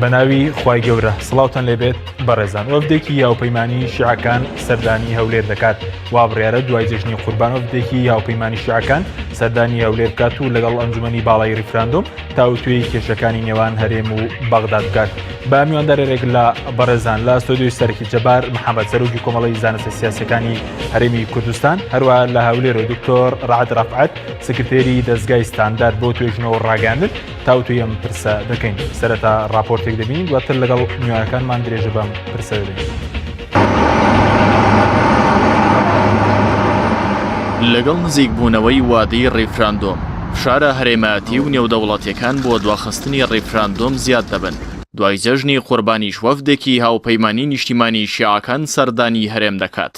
بە ناوی خوای گەورە سڵاوتان لێبێت بەڕێزان وەفدێکی هاوپەیمانی شیعەکان سەردانی هەولێر دەکات وا بڕیارە دوای جەژنی قوربان وەفدێکی هاوپەیمانی شیعەکان سەردانی هەولێر بکات و لەگەڵ ئەنجومەنی باڵای ریفراندۆم تاوتوێی کێشەکانی نێوان هەرێم و بەغداد بکات. بە میواندارێک لە بەڕێزان لە ستۆدیۆی سەرەکی جەبار محەممەد سەرۆکی کۆمەڵی زانستە سیاسەکانی هەرێمی کوردستان هەروە لە هەولێر و دکتۆر ڕعد ڕەفعەت سکرتێری دەستگای ستاندارد بۆ توێژینەوە ڕاگەاندن تاوتوێی ئەم پرسە دەکەین سەرەتا راپۆرتێک دەبینین دواتر لەگەڵ میوانەکانمان درێژە بەم پرسە دەدەین. لەگەڵ نزیکبوونەوەی وادەی ڕیفراندۆم، فشارە هەرێمایەتی و نێودەوڵەتییەکان بۆ دواخستنی ڕیفراندۆم زیاد دەبن، دوای جەژنی قوربانیش وەفدێکی هاوپەیمانی نیشتیمانی شیعەکان سەردانی هەرێم دەکات.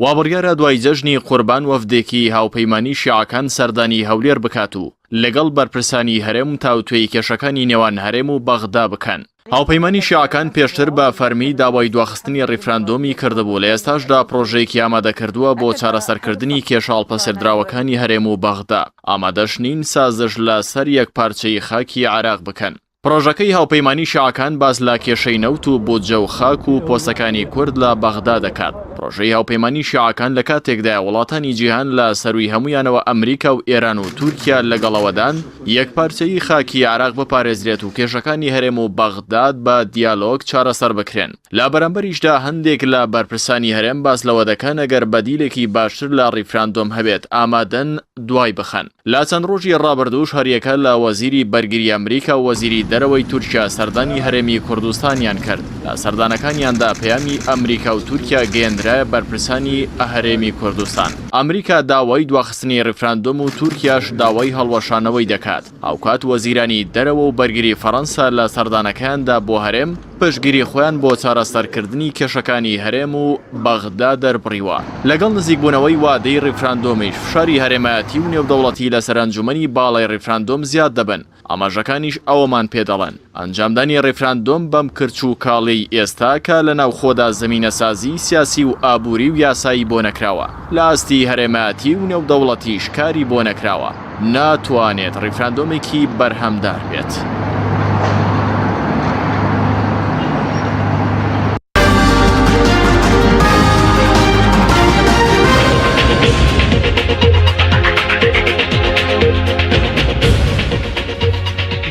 وابڕیارە دوای جەژنی قوربان وەفدێکی هاوپەیمانی شیعەکان سەردانی هەولێر بکات و لەگەڵ بەرپرسانی هەرێم تاوتوێی کێشەکانی نێوان هەرێم و بەغدا بکەن. هاوپەیمانی شیعەکان پێشتر بە فەرمی داوای دواخستنی ڕیفراندۆمی کردبوو، لە ئێستاشدا پڕۆژەیەکی ئامادەکردووە بۆ چارەسەرکردنی کێشە هەڵپەسێردراوەکانی هەرێم و بەغدا، ئامادەش نین سازش لەسەر یەکپارچەیی خاکی عێراق بکەن. پڕۆژەکەی هاوپەیمانی شیعەکان باس لە کێشەی نەوت و بودجە و خاک و پۆستەکانی کورد لە بەغدا دەکات. پڕۆژەی هاوپەیمانی شیعەکان لە کاتێکدایە وڵاتانی جیهان لە سەرووی هەموویانەوە ئەمریکا و ئێران و تورکیا لەگەڵەوەدان یەکپارچەیی خاکی عێراق بپارێزرێت و کێشەکانی هەرێم و بەغداد بە دیالۆگ چارەسەر بکرێن. لە بەرامبەریشدا هەندێک لە بەرپرسانی هەرێم باس لەوە دەکەن ئەگەر بەدیلێکی باشتر لە ڕیفراندۆم هەبێت ئامادەن دوای بخەن. لە چەند ڕۆژی ڕابردووش هەریەکە لە وەزیری بەرگری ئەمریکا و وەزیری دەرەوەی تورکیا سەردانی هەرێمی کوردستانیان کرد، لە سەردانەکانیاندا پەیامی ئەمریکا و تورکیا گەیەندرایە بەرپرسانی هەرێمی کوردستان. ئەمریکا داوای دواخستنی ڕیفراندۆم و تورکیاش داوای هەڵوەشانەوەی دەکات. هاوکات وەزیرانی دەرەوە و بەرگری فەرەنسا لە سەردانەکەیاندا بۆ هەرێم، پشتگیری خۆیان بۆ چارەسەرکردنی کێشەکانی هەرێم و بەغدا دەربڕیوە. لەگەڵ نزیکبوونەوەی وادەی ڕیفراندۆمیش فشاری هەرێمایەتی و نێودەوڵەتی لەسەر ئەنجومەنی باڵای ڕیفراندۆم زیاد دەبن، ئاماژەکانیش ئەوەمان پێدەڵێن ئەنجامدانی ڕیفراندۆم بەم کرچ و کاڵیەی ئێستا کە لە ناوخۆدا زەمینەسازیی سیاسی و ئابووری و یاسایی بۆ نەکراوە، لە ئاستی هەرێمایەتی و نێودەوڵەتیش کاری بۆ نەکراوە، ناتوانێت ڕیفراندۆمێکی بەرهەمدار بێت.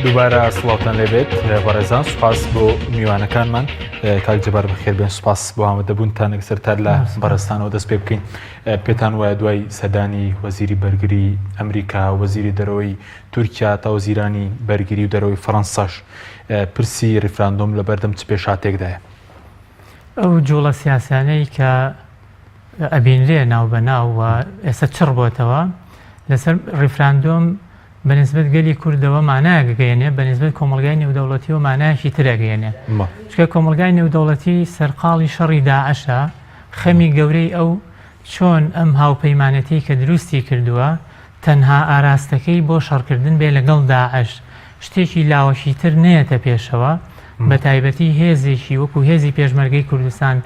دووبارە سڵاوتان لێبێت بەڕێزان سوپاس بۆ میوانەکانمان کاک جەبار بەخێربێن سوپاس بۆ ئامادەبوونتان سەرتا لە بەڕێزتانەوە دەست پێ بکەین پێتان وایە دوای سەردانی وەزیری بەرگری ئەمریکا، وەزیری دەرەوەی تورکیا تا وەزیرانی بەرگری و دەرەوەی فەرەنساش پرسی ریفراندۆم لە بەردەم چ پێشهاتێکدایە؟ ئەو جوڵە سیاسیانەی کە ئەبینرێ ناو بە ناو و ئێستا چڕ بۆتەوە لەسەر ریفراندۆم بە نسبەت گەلی کوردەوە مانایەک گەیەنێ بە نسبەت کۆمەڵگای نێودەوڵەتیەوە مانایەکی تر ئەگەیەنێ چونکە کۆمەڵگای نێودەوڵەتی سەرقاڵی شەڕی داعشە خەمی گەورەی ئەو چۆن ئەم هاوپەیمانێتی کە دروستی کردووە تەنها ئاراستەکەی بۆ شەڕکردن بێ لەگەڵ داعش شتێکی لاوەکی تر نەیەتە پێشەوە بە تایبەتی هێزێکی وەکو هێزی پێشمەرگەی کوردستان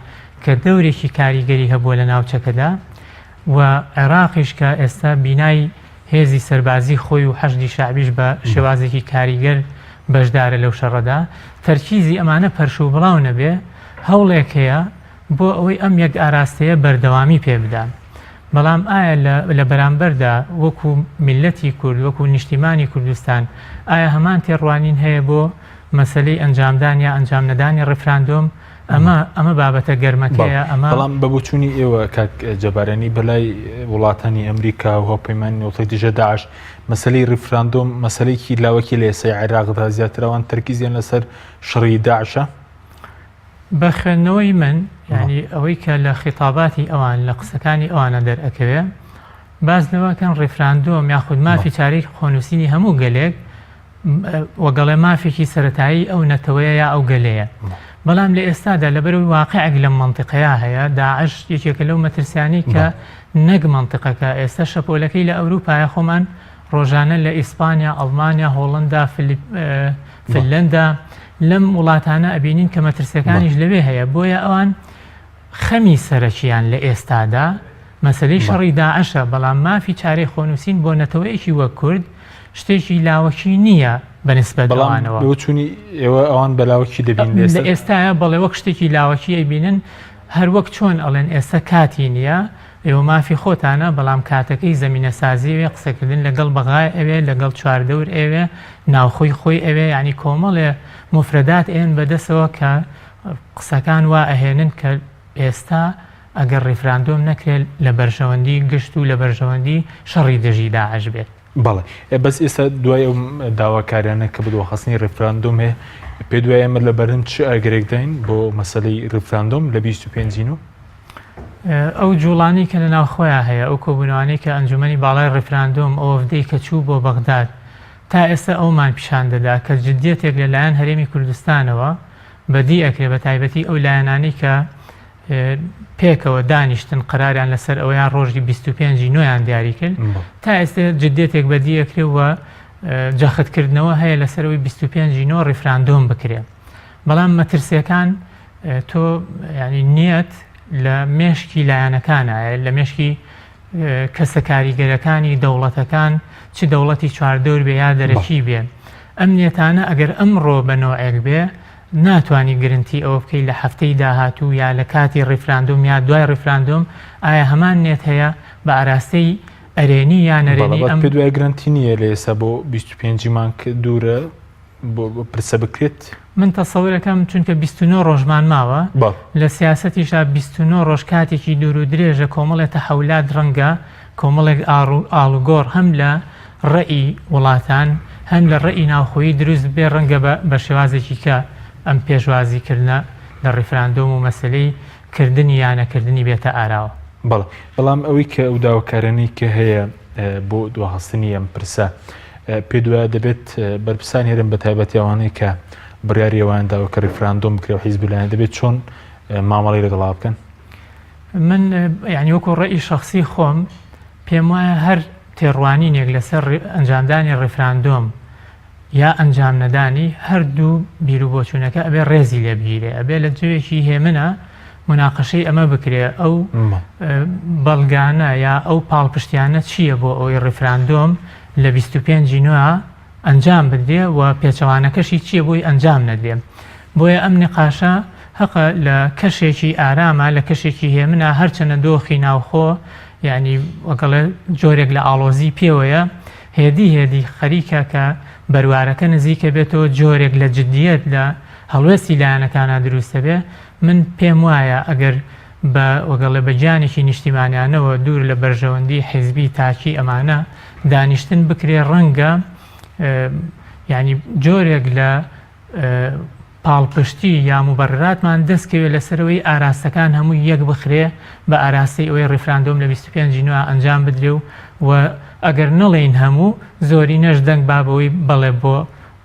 کە دەورێکی کاریگەری هەبووە لە ناوچەکەدا و عێراقیش کە ئێستا بینای هێزی سەربازی خۆی و حەشدی شەعبیش بە شێوازێکی کاریگەر بەشدارە لەو شەڕەدا، تەرکیزی ئەمانە پەرشوبڵاو نەبێ، هەوڵێک هەیە بۆ ئەوەی ئەم یەک ئاراستەیە بەردەوامی پێ بدا. بەڵام ئایا لە لە بەرامبەردا وەکو میللەتی کورد، وەکو نیشتیمانی کوردستان، ئایا هەمان تێڕوانین هەیە بۆ مەسەلەی ئەنجامدان یا ئەنجامنەدانی ڕیفراندۆم؟ ئەمە ئەمە بابەتە گەرمەکەیە ئەمە بەڵام بە بۆچوونی ئێوە کاک جەبارانی بەلای وڵاتانی ئەمریکا و هاوپەیمانی نێوتەی دژە داعش مەسەلەی ڕیفراندۆم مەسەلەیەکی لاوەکی لە ئێستای عێراقدا زیاتر ئەوان تەرکیزیان لەسەر شەڕی داعشە؟ بە خوێندنەوەی من یانی ئەوەی کە لە خیتاباتی ئەوان لە قسەکانی ئەوانە دەرئەکەوێ باس لەوە کەن ڕیفراندۆم یاخود مافی چارەی خۆنووسینی هەموو گەلێک وەگەڵێ مافێکی سەتایی ئەو نەتەوەیە یا ئەو گەلەیە بەڵام لە ئێستادا لەبەرەوەی واقعێک لەم منطقەیە هەیە داعش یەکێکە لەو مەترسیانی کە نەک منطقەکە ئێستا شەپۆلەکەی لە ئەوروپایە خۆمان ڕۆژانە لە ئیسپانیا ئەڵمانیا هۆڵندا فلندا. لەم وڵاتانە ئەبینین کە مەترسیەکانیش لەوێ هەیە بۆیە ئەوان خەمی سەرەکیان لە ئێستادا مەسەلەی شەڕی داعشە، بەڵام مافی چارەی خۆنووسین بۆ نەتەوەیەکی وەک کورد شتێکی لاوەکی نییە بە نسبەت ئەوانەوە. بەڵام بۆچوونی ئێوە ئەوان بە لاوەکی دەبینن لە ئێستا؟ لە ئێستایا بەڵێ وەک شتێکی لاوەکی ئەیبینن، هەر وەک چۆن ئەڵێن ئێستا کاتی نییە، ئێوە مافی خۆتانە، بەڵام کاتەکەی زەمینەسازی ئەوێ، قسەکردن لەگەڵ بەغای ئەوێ، لەگەڵ چواردەور ئەوێ، ناوخۆی خۆی ئەوێ، یانی کۆمەڵێ موفرەدات ئەیەن بەدەسەوە کە قسەکان وا ئەهێنن کە ئێستا ئەگەر ڕیفراندۆم نەکرێت لە بەرژەوەندی گشت و لە بەرژەوەندی شەڕی دژی داعش بێت. بەڵێ بەس ئێستا دوای ئەو داواکاریانە کە بە دواخستنی ڕیفراندۆم هەیە پێت وایە ئێمە لە بەردەم چ ئەگەرێکداین بۆ مەسەلەی ڕیفراندۆم لە 25 نۆ؟ ئەو جوڵانەی کە لە ناوخۆیا هەیە، ئەو کۆبوونەوانەی کە ئەنجومەنی باڵای ڕیفراندۆم، ئەو وەفدەی کە چوو بۆ بەغداد، تا ئێستا ئەومان پیشان دەدا کە جدیەتێک لە لایەن هەرێمی کوردستانەوە بەدی ئەکرێ بە تایبەتی ئەو لایەنانەی کە پێکەوە دانیشتن قەراریان لەسەر ئەوەیان ڕۆژی 25 نۆیان دیاری کرد تا ئێستا جدێتێک بەدی ئەکرێ و جەختکردنەوە هەیە لەسەرەوەی 25 نۆ ڕیفراندۆم بکرێ بەڵام مەترسیەکان تۆ ینی نیەت لە مێشکی لایەنەکانە لە مێشکی کەسە کاریگەرەکانی دەوڵەتەکان چ دەوڵەتی چواردەور بێ یا دەرەکی بێ ئەم نیەتانە ئەگەر ئەمڕۆ بە نەوعێک بێ ناتوانی گرنتی ئەوە بکەی لە هەفتەی داهاتوو یا لە کاتی ڕیفراندۆم یا دوای ڕیفراندۆم ئایا هەمان نێت هەیە بە ئاراستەی ئەرێنی یا نەرێنی ئەم پێت وایە گرنتی نییە لە ئێستا بۆ 25 مانگ دوورە بۆ پرسە بکرێت؟ من تەسەورەکەم چونکە 29 ڕۆژمان ماوە لە سیاسەتیشا 29 ڕۆژ کاتێکی دوور و درێژە کۆمەڵێ تەحەولات ڕەنگە کۆمەڵێک ئاڵوگۆڕ هەم لە ڕەئی وڵاتان هەم لە ڕەئی ناوخۆیی دروست بێ ڕەنگە بە شێوازێکی کە ئەم پێشوازی کردنە لە ڕیفراندۆم و مەسەلەی کردنی یا نەکردنی بێتە ئاراوە. بەڵێ بەڵام ئەوەی کە ئەو داواکاریانەی کە هەیە بۆ دواخستنی ئەم پرسە پێت وایە دەبێت بەرپرسانی هەرێم بە تایبەتی ئەوانەی کە بڕیاری ئەوان داوە کە ڕیفراندۆم بکرێ و حیزب لایەن دەبێت چۆن مامەڵەی لەگەڵا بکەن؟ من یعنی وەکو ڕێی شخصی خۆم پێم وایە هەر تێڕوانینێک لەسەر ئەنجامدانی ڕیفراندۆم یا ئەنجام نەدانی هەردوو بیروبۆچوونەکە ئەبێ ڕێزی لێ بگیرێ ئەبێ لە جەوێکی هێمنە مناقەشەی ئەمە بکرێ ئەو بەڵگانە یا ئەو پاڵپشتیانە چییە بۆ ئەوەی ڕیفراندۆم لە 25 نوێ ئەنجام بدرێ و پێچەوانەکەشی چییە بۆی ئەنجام نەدرێ بۆیە ئەم نقاشە هەقە لە کەشێکی ئارامە لە کەشێکی هێمنە هەرچەنە دۆخی ناوخۆ یعنی وەگەڵێ جۆرێک لە ئاڵۆزی پێوەیە هێدی هێدی خەریکە کە بەروارەکە نزیکە بێتەوە جۆرێک لە جدیەت لە هەڵوێستی لایەنەکانا دروست دەبێ من پێم وایە ئەگەر بە وەگەڵێ بە گیانێکی نیشتیمانیانەوە دوور لە بەرژەوەندی حیزبی تاکی ئەمانە دانیشتن بکرێ ڕەنگە یعنی جۆرێک لە پاڵپشتی یا موبەڕراتمان دەست کەوێ لەسەرەوەی ئاراستەکان هەمووی یەک بخرێ بە ئاراستەی ئەوەی ڕیفراندۆم لە 25 ی نوێ ئەنجام بدرێ و و ئەگەر نەڵێین هەموو زۆرینەش دەنگ با بەوەی بەڵێ بۆ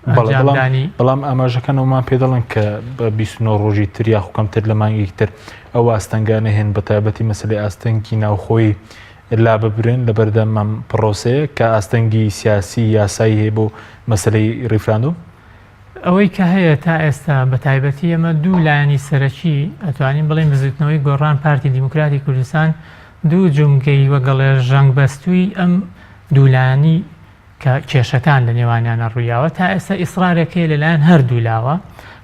ئەنجامدانی. بەڵام ئاماژەکان ئەومان پێ دەڵێن کە بە 29 ڕۆژی تر یاخو کەمتر لە مانگێکی تر ئەو ئاستەنگانە هێن بە تایبەتی مەسەلەی ئاستەنگی ناوخۆیی لاببرێن لەبەردەم ئەم پڕۆسەیە کە ئاستەنگی سیاسی یاسایی هەیە بۆ مەسەلەی ڕیفراندۆم؟ ئەوەی کە هەیە تا ئێستا بە تایبەتی ئێمە دوو لایەنی سەرەکی ئەتوانین بڵێین بزوتنەوەی گۆڕان پارتی دیموکراتی کوردستان دوو جومگەی وەگەڵێ ژەنگ بەستووی ئەم دوو لایەنی کە کێشەکان لە نێوانیانە ڕوویاوە تا ئێستا ئیسرارێک هەیە لەلایەن هەردوو لاوە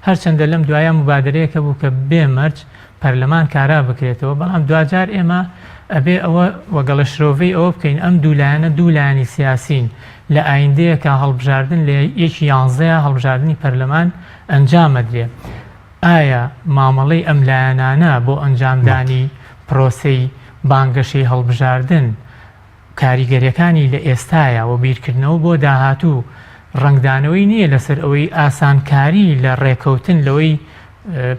هەرچەندە لەم دوایە مبادرەیەکە بوو کە بێ مەرج پەرلەمان کارا بکرێتەوە، بەڵام دواجار ئێمە ئەبێ ئەوە وەگەڵە شرۆڤەی ئەوە بکەین ئەم دوو لایەنە دوو لایەنی سیاسین لە ئایندەیەکا هەڵبژاردن لە یەکی یانزەیا هەڵبژاردنی پەرلەمان ئەنجام ئەدرێ ئایا مامەڵەی ئەم لایەنانە بۆ ئەنجامدانی پرۆسەی بانگەشەی هەڵبژاردن کاریگەریەکانی لە ئێستایا و بیرکردنەوە بۆ داهاتوو ڕەنگدانەوەی نییە لەسەر ئەوەی ئاسانکاری لە ڕێکەوتن لەوەی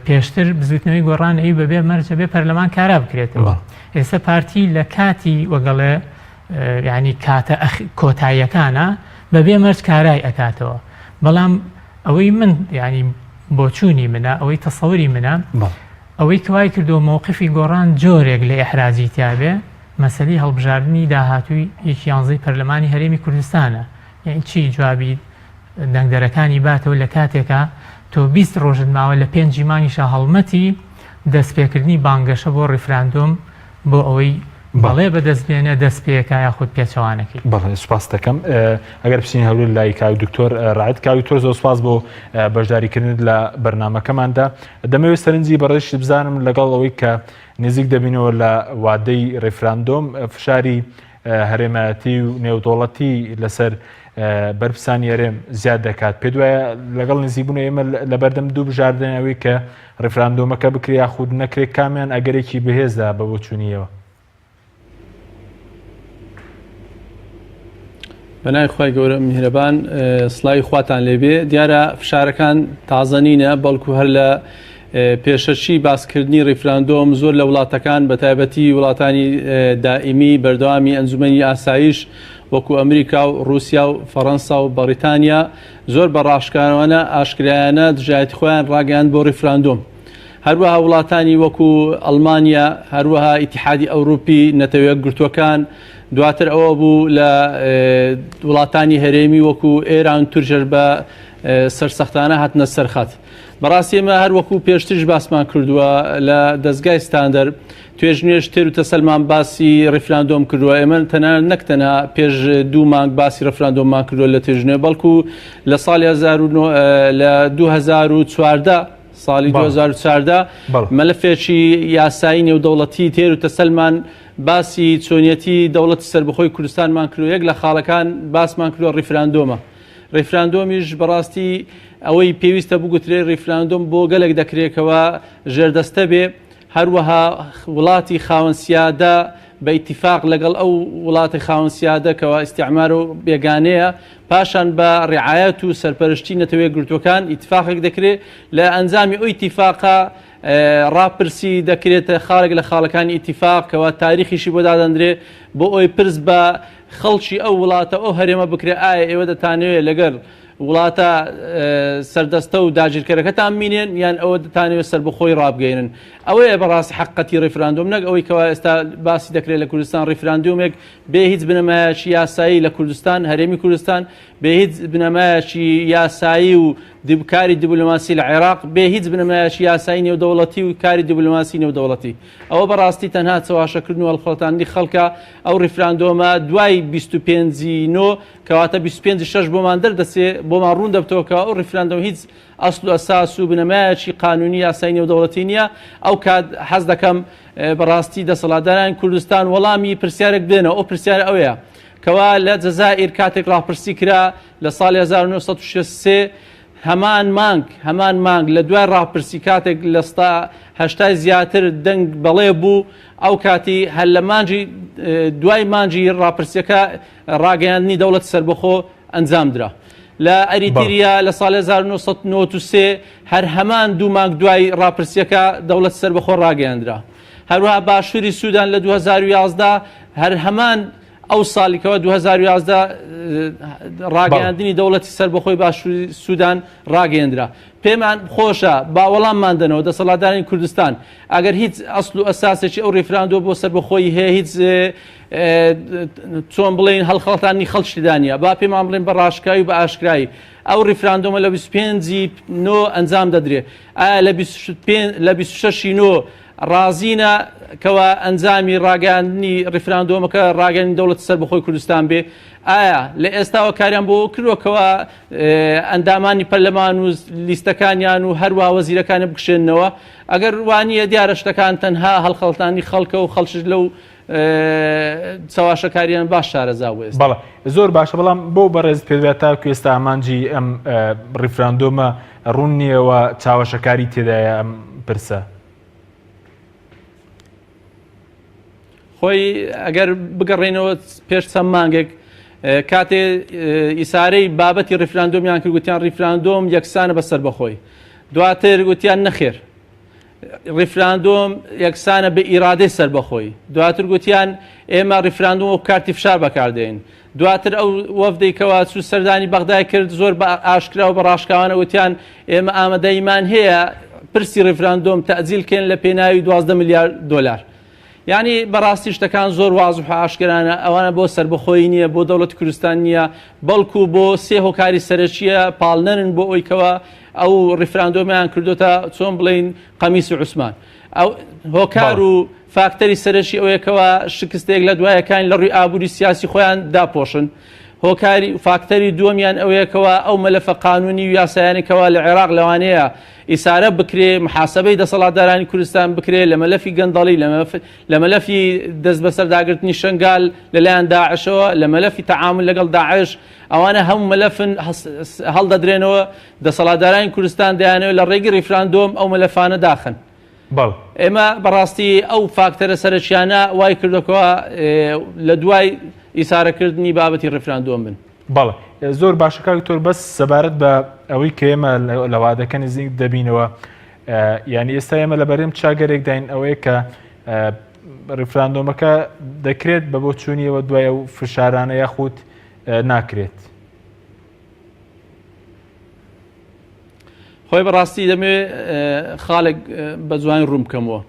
پێشتر بزوتنەوەی گۆڕان ئەوی بەبێ مەرج ئەبێ پەرلەمان کارا بکرێتەوە ئێستا پارتی لە کاتی وەگەڵێ ینی کاتە کۆتاییەکانە بەبێ مەرج کارای ئەکاتەوە بەڵام ئەوەی من ینی بۆچوونی منە ئەوەی تەسەوری منە ئەوەی کەوای کردو مووقفی گۆڕان جۆرێک لە ئەحراجی تیاابێ مەسەلەی هەڵبژاردنی داهاتووی یەکی یانزەی پەرلەمانی هەرێمی کوردستانە، یانی چی جوابی دەنگدەرەکانی باتەوە لە کاتێکا تۆ 20 ڕۆژت ماوە لە پێنجی مانگیشا هەڵمەتی دەستپێکردنی بانگەشە بۆ ڕیفراندۆم بۆ ئەوەی بەڵێ بەدەست بێنێ دەست پێکا یاخود پێچەوانەکەی. بەڵێ سوپاست دەکەم. ئەگەر بچین هەولێر لای کاک دکتۆر ڕائد. کاک دکتۆر زۆر سوپاس بۆ بەشداریکردنت لە بەرنامەکەماندا. دەمەوێت سەرنجی بەڕێزیشت بزانم لەگەڵ ئەوەی کە نزیک دەبینەوە لە وادەی ڕیفراندۆم فشاری هەرێمایەتی و نێودەوڵەتی لەسەر بەرپرسانی هەرێم زیاد دەکات. پێت وایە لەگەڵ نزیکبوون ئێمە لەبەردەم دوو بژاردەن ئەوەی کە ڕیفراندۆمەکە بکرێ یاخود نەکرێ کامیان ئەگەرێکی بەهێزە بە بۆچوونی ئێوە؟ بەناوی خوای گەورە میهرەبان سڵاوی خواتان لێبێ دیارە فشارەکان تازە نینە بەڵکو هەر لە پێشەکی باسکردنی ڕیفراندۆم زۆر لە وڵاتەکان بە تایبەتی وڵاتانی دائیمی بەردەوامی ئەنجومەنی ئاسایش وەکو ئەمریکا و رووسیا و فەڕەنسا و بەڕیتانیا زۆر بە ڕاشکاوانە ئاشکرایانە دژایەتی خۆیان ڕاگەیاند بۆ ڕیفراندۆم. هەروەها وڵاتانی وەکو ئەڵمانیا، هەروەها ئیتیحادی ئەوروپی، نەتەوە یەکگرتووەکان، دواتر ئەوە بوو لە وڵاتانی هەرێمی وەکو ئێران و تورکیاش بە سەرسەختانە هاتنە سەر خەت. بەڕاستی ئێمە هەر وەکو پێشتریش باسمان کردووە لە دەزگای ستاندەر توێژنوێژ تێر و تەسەلمان باسی ڕیفراندۆم کردووە ئێمە تەنانەت نەک تەنها پێش دوو مانگ باسی ڕفراندۆممان کردووە لە توێژنوێ بەڵکو لە ساڵی لە 2014 ساڵی 2014 مەلەفێکی یاسایی نێودەوڵەتی تێر و تەسەلمان باسی چۆنیەتی دەوڵەتی سەربەخۆی کوردستانمان کردو یەک لە خاڵەکان باسمان کردووە ڕیفراندۆمە ڕیفراندۆمیش بەڕاستی ئەوەی پێویستە بگوترێ ڕیفراندۆم بۆ گەلێک دەکرێکەوە ژێردەستە بێ هەروەها وڵاتی خاوەن سیادە بە ئیتیفاق لەگەڵ ئەو وڵاتی خاوەن سیادە کەوا ئیستیعمار و بێگانەیە، پاشان بە ڕیعایەت و سەرپەرشتی نەتەوە یەکگرتووەکان ئیتیفاقێک دەکرێ، لە ئەنجامی ئەو ئیتیفاقە ڕاپرسی دەکرێتە خاڵێک لە خاڵەکانی ئیتیفاق کەوا تاریخیشی بۆ دادەندرێ بۆ ئەوەی پرس بە خەڵکی ئەو وڵاتە ئەو هەرێمە بکرێ ئایا ئێوە دەتانەوێ لەگەڵ وڵاتە سەردەستە و داگیرکەرەکەتان بمینێن یان ئەوە دەتانەوێت سەربەخۆی ڕابگەیەنن؟ ئەوەیە بەڕاستی حەقیقەتی ڕیفراندۆم نەک ئەوەی کەوا ئێستا باسی دەکرێت لە کوردستان ڕیفراندۆمێک بێ هیچ بنەمایەکی یاسایی لە کوردستان هەرێمی کوردستان بێ هیچ بنەمایەکی یاسایی و کاری دیبلۆماسی لە عێراق بێ هیچ بنەمایەکی یاسایی نێودەوڵەتی و کاری دیبلۆماسی نێودەوڵەتی ئەوە بەڕاستی تەنها چەواشەکردن و هەڵخەڵەتاندنی خەڵکە ئەو ڕیفراندۆمە دوای 25 نۆ کەواتە 25 شەش بۆمان دەردەچێ بۆمان ڕوون دەبتەوە کە ئەو ڕیفراندۆم هیچ ئەسڵ و ئەساس و بنەمایەکی قانونی یاسای نێودەوڵەتی نییە ئەو کات حەز دەکەم بەڕاستی دەسەڵاتدارانی کوردستان وەڵامی پرسیارێک بدەنەوە ئەو پرسیارە ئەوەیە کەوا لە جەزائیر کاتێک ڕاپرسی کرا لە ساڵی 1963 هەمان مانگ هەمان مانگ لە دوای ڕاپرسی کاتێک لە ستا هەشتای زیاتر دەنگ بەڵێ بوو ئەو کاتی هەر لە مانگی دوای مانگی ڕاپرسیەکە ڕاگەیاندنی دەوڵەتی سەربەخۆ ئەنجام درا. لە ئەریتریا لە ساڵی 1993 هەر هەمان دوو مانگ دوای ڕاپرسیەکە دەوڵەتی سەربەخۆ ڕاگەیاندرا. هەروەها باشووری سوودان لە 2011 هەر هەمان ئەو ساڵیکەوە 2011 ڕاگەیاندنی دەوڵەتی سەربەخۆی باشووری سوودان ڕاگەیەندرا. پێمان خۆشە با وەڵاممان دەنەوە دەسەڵاتدارانی کوردستان ئەگەر هیچ ئەسل و ئەساسێکی ئەو ڕیفراندۆ بۆ سەربەخۆیی هەیە هیچ چۆن بڵێین هەڵخەڵتانی خەڵکی تێدا نییە با پێمان بڵێن بە ڕاشکاوی و بە ئاشکرایی ئەو ڕیفراندۆمە لە 25 نۆ ئەنجام دەدرێ ئایا لە 25 لە 26 نۆ ڕازینە کەوا ئەنجامی ڕاگەیاندنی ڕیفراندۆمەکە ڕاگەیاندنی دەوڵەتی سەربەخۆی کوردستان بێ ئایا لە ئێستاوە کاریان بۆ کردووە کەوا ئەندامانی پەرلەمان و لیستەکانیان و هەروە وەزیرەکانی بکشێننەوە ئەگەر وانە دیارە شتەکان تەنها هەڵخەڵتانی خەڵکە و خەڵکیش لەو چەواشەکاریان باش شارەزا بوو ئێستا. بەڵێ زۆر باشە بەڵام بۆ بەڕێز پێت تاکو ئێستا ئامانجی ئەم ڕیفراندۆمە ڕوون نییە و چاوەشەکاری تێدایە ئەم پرسە؟ خۆی ئەگەر بگەڕێنەوە پێش چەند مانگێک کاتێ ئیسارەی بابەتی ڕیفراندۆمیان کرد گوتیان ڕیفراندۆم یەکسانە بە سەربەخۆی دواتر گوتیان نەخێر ڕیفراندۆم یەکسانە بە ئیرادەی سەربەخۆی. دواتر گوتیان ئێمە ڕیفراندۆم وەک کارتی فشار بەکاردێنین. دواتر ئەو وەفدەی کەوا چوو سەردانی بەغدای کرد زۆر بە ئاشکرا و بە ڕاشکاوانە وتیان ئێمە ئامادەییمان هەیە پرسی ڕیفراندۆم تەئجیل کەین لە پێناوی 12 ملیار دۆلار. یانی بەڕاستی شتەکان زۆر وازح و ئاشکرانە ئەوانە بۆ سەربەخۆیی نییە بۆ دەوڵەتی کوردستان نییە بەڵکو بۆ سێ هۆکاری سەرەکییە پاڵنەرن بۆ ئەوی کەوا ئەو ڕیفراندۆمیان کردوتە چۆن بڵین قەمیس و عوسمان ئەو هۆکار و فاکتەری سەرەکی ئەوەیە کەوا شکستێک لە دوایەکان لە ڕووی ئابووری سیاسی خۆیان داپۆشن. هۆکاری فاکتەری دووەمیان ئەوەیە کەوا ئەو مەلەفە قانونی و یاسایانەی کەوا لە عێراق لەوانەیە ئیسارە بکرێ، محاسبەی دەسەڵاتدارانی کوردستان بکرێ لە مەلەفی گەندەڵی، لە مەلەفی دەستبەسەرداگرتنی شەنگال لەلایەن داعشەوە، لە مەلەفی تەعامول لەگەڵ داعش، ئەوانە هەموو مەلەفن هەڵدەدرێنەوە، دەسەڵاتدارانی کوردستان دەیانەوێت لە ڕێگی ڕیفراندۆم ئەو مەلەفانە داخەن. بەڵێ. ئێمە بەڕاستی ئەو فاکتەرە سەرەکیانە وای کردووە کەوا لە دوای ئیسارەکردنی بابەتی ڕیفراندۆم بن. بەڵێ زۆر باشە کاک دکتۆر بەس سەبارەت بە ئەوەی کە ئێمە لە وادەکە نزیک دەبینەوە یعنی ئێستا ئێمە لە بەرێم چاگەرێکداین ئەوەیە کە ڕیفراندۆمەکە دەکرێت بە بۆچوونیەوە دوای ئەو فشارانە یاخود ناکرێت. خۆی بەڕاستی دەمەوێ خاڵێک بە جوانی ڕوون بکەمەوە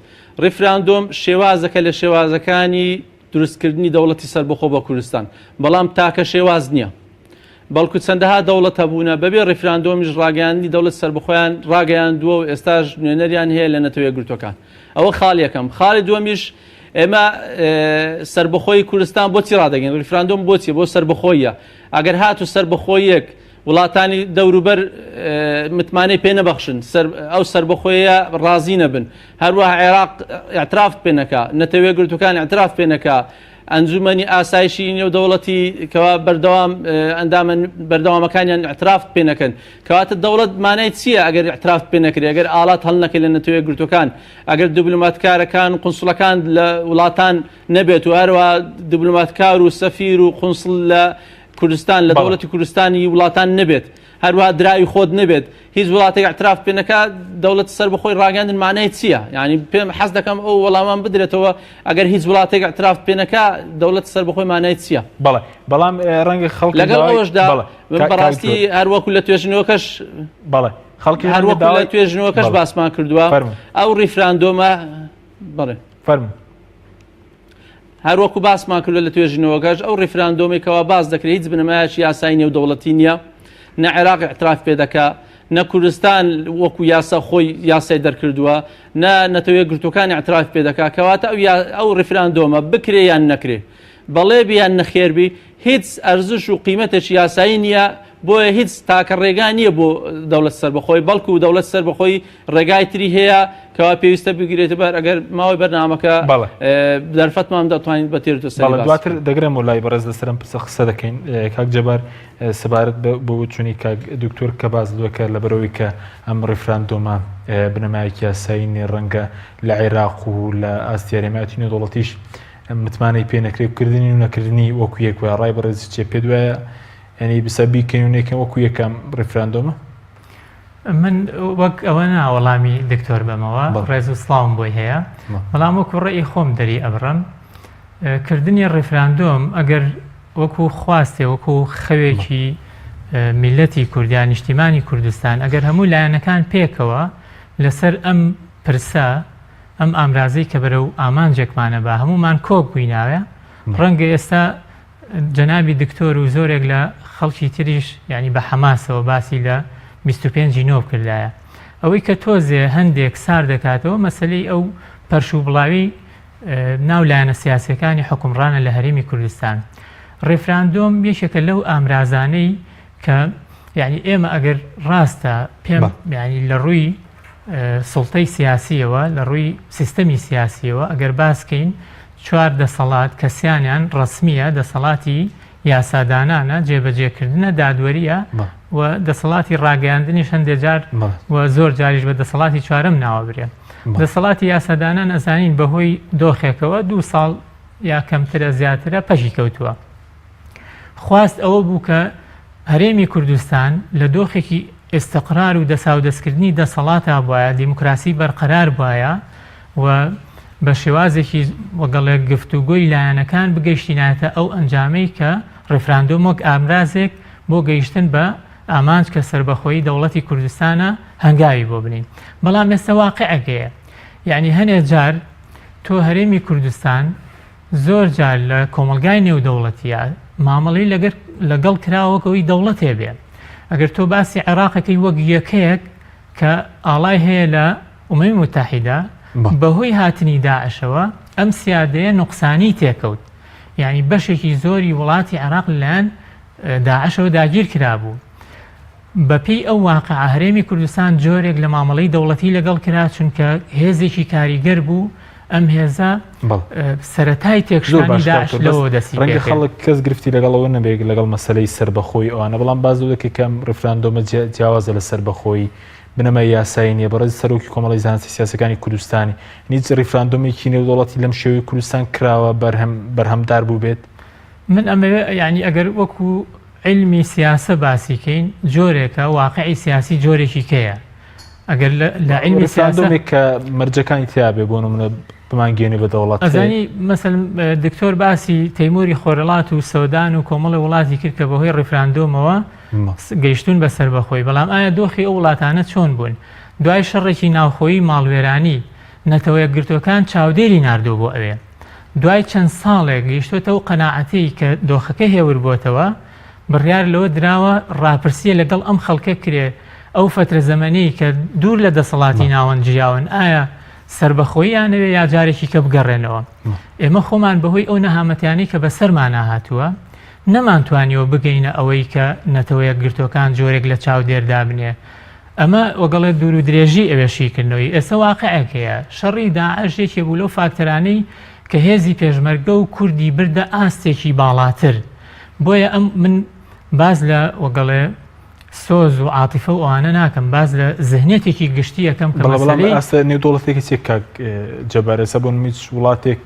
ڕیفراندۆم شێوازەکە لە شێوازەکانی دروستکردنی دەوڵەتی سەربەخۆ بە کوردستان بەڵام تاکە شێواز نییە بەڵکو چەندەها دەوڵەت هەبوونە بەبێ ڕیفراندۆمیش ڕاگەیاندنی دەوڵەت سەربەخۆیان ڕاگەیاندووە و ئێستاش نوێنەریان هەیە لە نەتەوە یەکگرتووەکان ئەوە خاڵ یەکەم خاڵی دووەمیش ئێمە سەربەخۆی کوردستان بۆچی ڕادەگەین ڕیفراندۆم بۆچی بۆ سەربەخۆیە ئەگەر هاتو سەربەخۆیەک وڵاتانی دەوروبەر متمانەی پێ نەبەخشن، ئەو سەربەخۆیە ڕازی نەبن، هەروەها عێراق ئیعترافت پێ نەکا، نەتەوە یەکگرتووەکان ئیعتراف پێ نەکا، ئەنجومەنی ئاسایشی نێودەوڵەتی کەوا بەردەوام ئەندامە بەردەوامەکانیان ئیعترافت پێ نەکەن، کەواتە دەوڵەت مانای چییە ئەگەر ئیعترافت پێ نەکرێ، ئەگەر ئاڵات هەڵنەکەی لە نەتەوە یەکگرتووەکان، ئەگەر دیبلۆماتکارەکان و قونسڵەکان لە وڵاتان نەبێت و هەروەها دیبلۆماتکار و سەفیر و قونسڵ لە کوردستان لە دەوڵەتی کوردستانی وڵاتان نەبێت هەروەها دراوی خۆت نەبێت هیچ وڵاتێک اعتراف پێ نەکا دەوڵەت سەر بەخۆی ڕاگەاندن مانای چییە؟ یعنی پێم حەز دەکەم ئەو وەڵامان بدرێتەوە ئەگەر هیچ وڵاتێک اعتراف پێ نەکا دەوڵەت سەر بەخۆی مانای چییە؟ بەڵێ بەڵام ڕەنگە خەڵک لەگەڵ ئەوەشدا بەڕاستی هەروەکو لە توێژینەوەکەش بەڵێ خەڵکی هەروەکو لە توێژینەوەکەش باسمان کردووە ئەو ڕیفراندۆمە بەڵێ فەرموو هەروەکو باسمان کردوە لە توێژینەوەکەش ئەو ڕیفراندۆمەی کەوا باس دەکرێت هیچ بنەمایەکی یاسایی نێودەوڵەتی نییە، نە عێراق ئیعتراف پێ دەکا، نە کوردستان وەکو یاسا خۆی یاسای دەرکردووە، نە نەتەوە یەکگرتووەکان ئیعتراف پێ دەکا، کەواتە ئەو ئەو ڕیفراندۆمە بکرێ یان نەکرێ، بەڵێ بی یان نەخێر بی هیچ ئەرزش و قیمەتێکی یاسایی نییە، بۆیە هیچ تاکە ڕێگا نییە بۆ دەوڵەت سەربەخۆی، بەڵکو دەوڵەت سەربەخۆی ڕێگای تری هەیە کەوا پێویستە بگرێتە بەر ئەگەر ماوەی بەرنامەکە دەرفەتمان دەتوانین بە تێر بەڵێ دواتر دەگرم و لای بەڕێز لەسەرم پرسە قسە دەکەین کاک جەبار سەبارەت بە بۆچوونی کاک دکتۆر کە باس لەوە کە لەبەرەوەی کە ئەم ڕیفراندۆمە بنەمایەکی یاسایی نییە ڕەنگە لە عێراق و لە ئاستی هەرێمایەتی نێودەوڵەتیش متمانەی پێ نەکرێت کردنی و نەکردنی وەکو یەک وایە ڕای بەڕێز چیە پێت وایە یعنی بسە بیکەین و نەکەین وەکو یەکەم ڕیفراندۆمە؟ من وەک ئەوە نا وەڵامی دکتۆر بەمەوە ڕێز و سڵاوم بۆی هەیە بەڵام وەکو ڕێی خۆم دەری ئەبڕم کردنی ڕیفراندۆم ئەگەر وەکو خواستێ وەکو خەوێکی میلەتی کوردیان نیشتیمانی کوردستان ئەگەر هەموو لایەنەکان پێکەوە لەسەر ئەم پرسە ئەم ئامرازەی کە بەرەو ئامانجێکمانە بە هەمومان کۆک بوویناوە ڕەنگە ئێستا جەنابی دکتۆر و زۆرێک لە خەڵکی تریش یانی بە حەماسەوە باسی لە 25 ی نۆ بکردایە. ئەوەی کە تۆزێ هەندێک سار دەکاتەوە مەسەلەی ئەو پەرش و بڵاوی ناو لایەنە سیاسیەکانی حوکمڕانە لە هەرێمی کوردستان. ڕیفراندۆم یەکێکە لەو ئامرازانەی کە یانی ئێمە ئەگەر ڕاستە پێم یانی لە ڕووی سوڵتەی سیاسیەوە لە ڕووی سیستەمی سیاسیەوە ئەگەر باس کەین چوار دەسەڵات کە سیانیان ڕەسمییە، دەسەڵاتی یاسادانانە، جێبەجێکردنە، دادوەرییە و دەسەڵاتی ڕاگەیاندنیش هەندێ جار و زۆر جاریش بە دەسەڵاتی چوارەم ناوەبرێ. دەسەڵاتی یاسادانان ئەزانین بەهۆی دۆخێکەوە دوو ساڵ یا کەمترە زیاترە پەکی کەوتووە. خواست ئەوە بوو کە هەرێمی کوردستان لە دۆخێکی ئیستقرار و دەساودەستکردنی دەسەڵاتا بوایە، دیموکراسی بەرقەرار بوایە و بە شێوازێکی وەگەڵێک گفتوگۆی لایەنەکان بگەیشتینایەتە ئەو ئەنجامەی کە ڕیفراندۆم وەک ئامرازێک بۆ گەیشتن بە ئامانج کە سەربەخۆیی دەوڵەتی کوردستانە هەنگاوی بۆ بنین. بەڵام ئێستا واقعێک هەیە یەعنی هەنێ جار تۆ هەرێمی کوردستان زۆر جار لە کۆمەڵگای نێودەوڵەتییا مامەڵەی لەگەر لەگەڵ کرا وەک ئەوەی دەوڵەتێ بێ. ئەگەر تۆ باسی عێراقەکەی وەک یەکەیەک. کە ئاڵای هەیە لە ئومەمی موتەحیدە، بەهۆی هاتنی داعشەوە ئەم سیادەیە نوقسانی تێکەوت، یانی بەشێکی زۆری وڵاتی عێراق لەلایەن داعشەوە داگیر کرابوو. بەپێی ئەو واقعە هەرێمی کوردستان جۆرێک لە مامەڵەی دەوڵەتی لەگەڵ کرا، چونکە هێزێکی کاریگەر بوو، ئەم هێزە سەرەتای تێکشکانی داعش لەوەوە دەستی ڕەنگە خەڵک کەس گرفتی لەگەڵ ئەوە نەبێت لەگەڵ مەسەلەی سەربەخۆی ئەوانە، بەڵام باس لەوە دەکەی کە ئەم ڕیفراندۆمە جیاوازە لە سەربەخۆیی، بنەمای یاسایی نییە. بەڕێز سەرۆکی کۆمەڵی زانستی سیاسەکانی کوردستانی، هیچ ڕیفراندۆمێکی نێودەوڵەتی لەم شێوەی کوردستان کراوە بەرهەم بەرهەمدار بووبێت؟ من ئەمەوێ یانی ئەگەر وەکو عیلمی سیاسە باسی کەین جۆرێکە، واقعی سیاسی جۆرێکی کەیە. ئەگەر لە عیلمی سیاسە ڕیفراندۆمێک کە مەرجەکانی تیا بێ بۆ نمونە بمانگەیەنێ بە دەوڵەت. ئەزانی مەسەلەن دکتۆر باسی تەیموری خۆرهەڵات و سۆدان و کۆمەڵی وڵاتی کرد کە بەهۆی ڕیفراندۆمەوە گەیشتوون بە سەربەخۆی، بەڵام ئایا دۆخی ئەو وڵاتانە چۆن بوون؟ دوای شەڕێکی ناوخۆیی ماڵوێرانی، نەتەوە یەکگرتووەکان چاودێری ناردووە بۆ ئەوێ. دوای چەند ساڵێک گەیشتۆتە ئەو قەناعەتەی کە دۆخەکە هێور بۆتەوە، بڕیار لەوە دراوە ڕاپرسییە لەگەڵ ئەم خەڵکە کرێ ئەو فەترە زەمەنەی کە دوور لە دەسەڵاتی ناوەند ژیاون ئایا سەربەخۆییان ئەوێ یا جارێکی کە بگەڕێنەوە. ئێمە خۆمان بەهۆی ئەو نەهامەتیانەی کە بەسەرمانا هاتووە نەمانتوانیوە بگەینە ئەوەی کە نەتەوە یەکگرتووەکان جۆرێک لە چاودێر دابنێ. ئەمە وەگەڵێ دوور و درێژی ئەوێ شیکردنەوەی. ئێستا واقعێک هەیە. شەڕی داعش یەکێ بوو لەو فاکتەرانەی کە هێزی پێشمەرگە و کوردی بردە ئاستێکی باڵاتر. بۆیە ئەم من باس لە وەگەڵێ سۆز و عاتیفە و ئەوانە ناکەم، باس لە زهنیەتێکی گشتی ئەکەم کە بەڵێ، بەڵام مەسەلەی ئاستە نێودەوڵەتیەکە چیە کاک جەبار؟ ئێستا بۆ نمونە هیچ وڵاتێک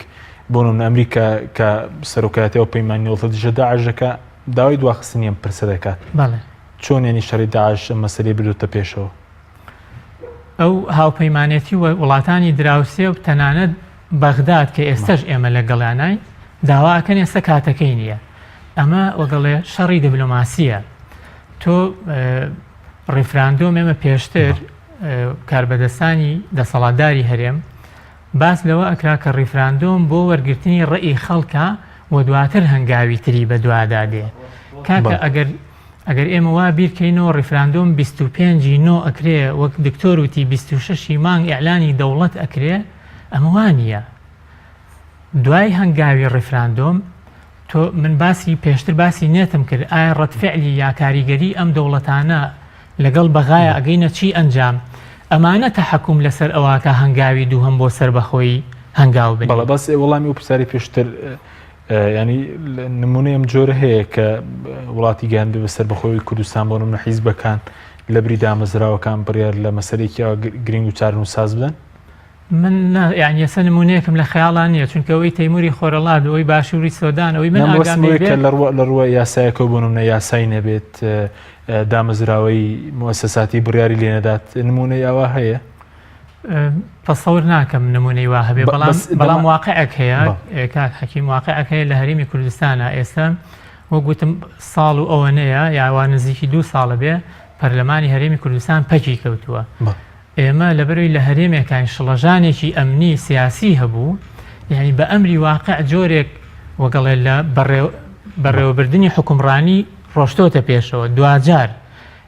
بۆ نمونە ئەمریکا کە سەرۆکایەتی ئەو پەیمانی نێودەوڵەتی دژە داعش دەکا داوای دواخستنی ئەم پرسە دەکات. بەڵێ. چۆن یانی شەڕی داعش ئەم مەسەلەی بردۆتە پێشەوە؟ ئەو هاوپەیمانێتی و وڵاتانی دراوسێ و تەنانەت بەغداد کە ئێستەش ئێمە لەگەڵیانین داوا ئەکەن ئێستا کاتەکەی نییە. ئەمە وەگەڵێ شەڕی دیبلۆماسیە. تۆ ڕیفراندۆم ئێمە پێشتر کاربەدەستانی دەسەڵاتداری هەرێم باس لەوە ئەکرا کە ڕیفراندۆم بۆ وەرگرتنی ڕێی خەڵکە و دواتر هەنگاوی تری بەدوادا دێ. کاکە ئەگەر ئەگەر ئێمە وا بیرکەینەوە ڕیفراندۆم 25 ی نۆ ئەکرێ وەک دکتۆر وتی 26 ی مانگ ئیعلانی دەوڵەت ئەکرێ ئەمە وا نییە. دوای هەنگاوی ڕیفراندۆم تۆ من باسی پێشتر باسی نێتم کرد ئایا ڕەد فعلی یا کاریگەری ئەم دەوڵەتانە لەگەڵ بەغایا ئەگەینە چی ئەنجام ئەمانە تەحەکوم لەسەر ئەوە کە هەنگاوی دووهەم بۆ سەربەخۆیی هەنگاو بنێین. بەڵێ بەس وەڵامی ئەو پرسیارەی پێشتر ینی نمونەی ئەم جۆرە هەیە کە وڵاتی گەیاندبێ بە سەربەخۆی کوردستان بۆ نمونە حیزبەکان لە بری دامەزراوەکان بڕیار لە مەسەلەیەکی گرنگ و چارەنووسساز بدەن؟ من نا یانی ئێستا نمونەیەکم لە خەیاڵا نییە چونکە ئەوەی تەیموری خۆرەڵات ئەوەی باشووری سۆدان ئەوەی من ئاگام لێ بێت لە ڕووە لە ڕووە یاسایەکەوە بۆ نمونە یاسای نەبێت دامەزراوەی موسەساتی بڕیاری لێ نەدات نمونەی ئەوە هەیە؟ تەسەور ناکەم نمونەی وا هەبێ بەڵام بەڵام واقعێک هەیە کاک حەکیم واقعێک هەیە لە هەرێمی کوردستانە ئێستا وەک گوتم ساڵ و ئەوەنەیە یاوا نزیکی دوو ساڵە بێ پەرلەمانی هەرێمی کوردستان پەکی کەوتووە. ئێمە لەبەرئەوەی لە هەرێمێکاین شڵەژانێکی ئەمنی سیاسی هەبوو، یانی بە ئەمری واقع جۆرێک وەگەڵێ لە بەڕێوەبردنی حوکمڕانی ڕۆشتۆتە پێشەوە، دواجار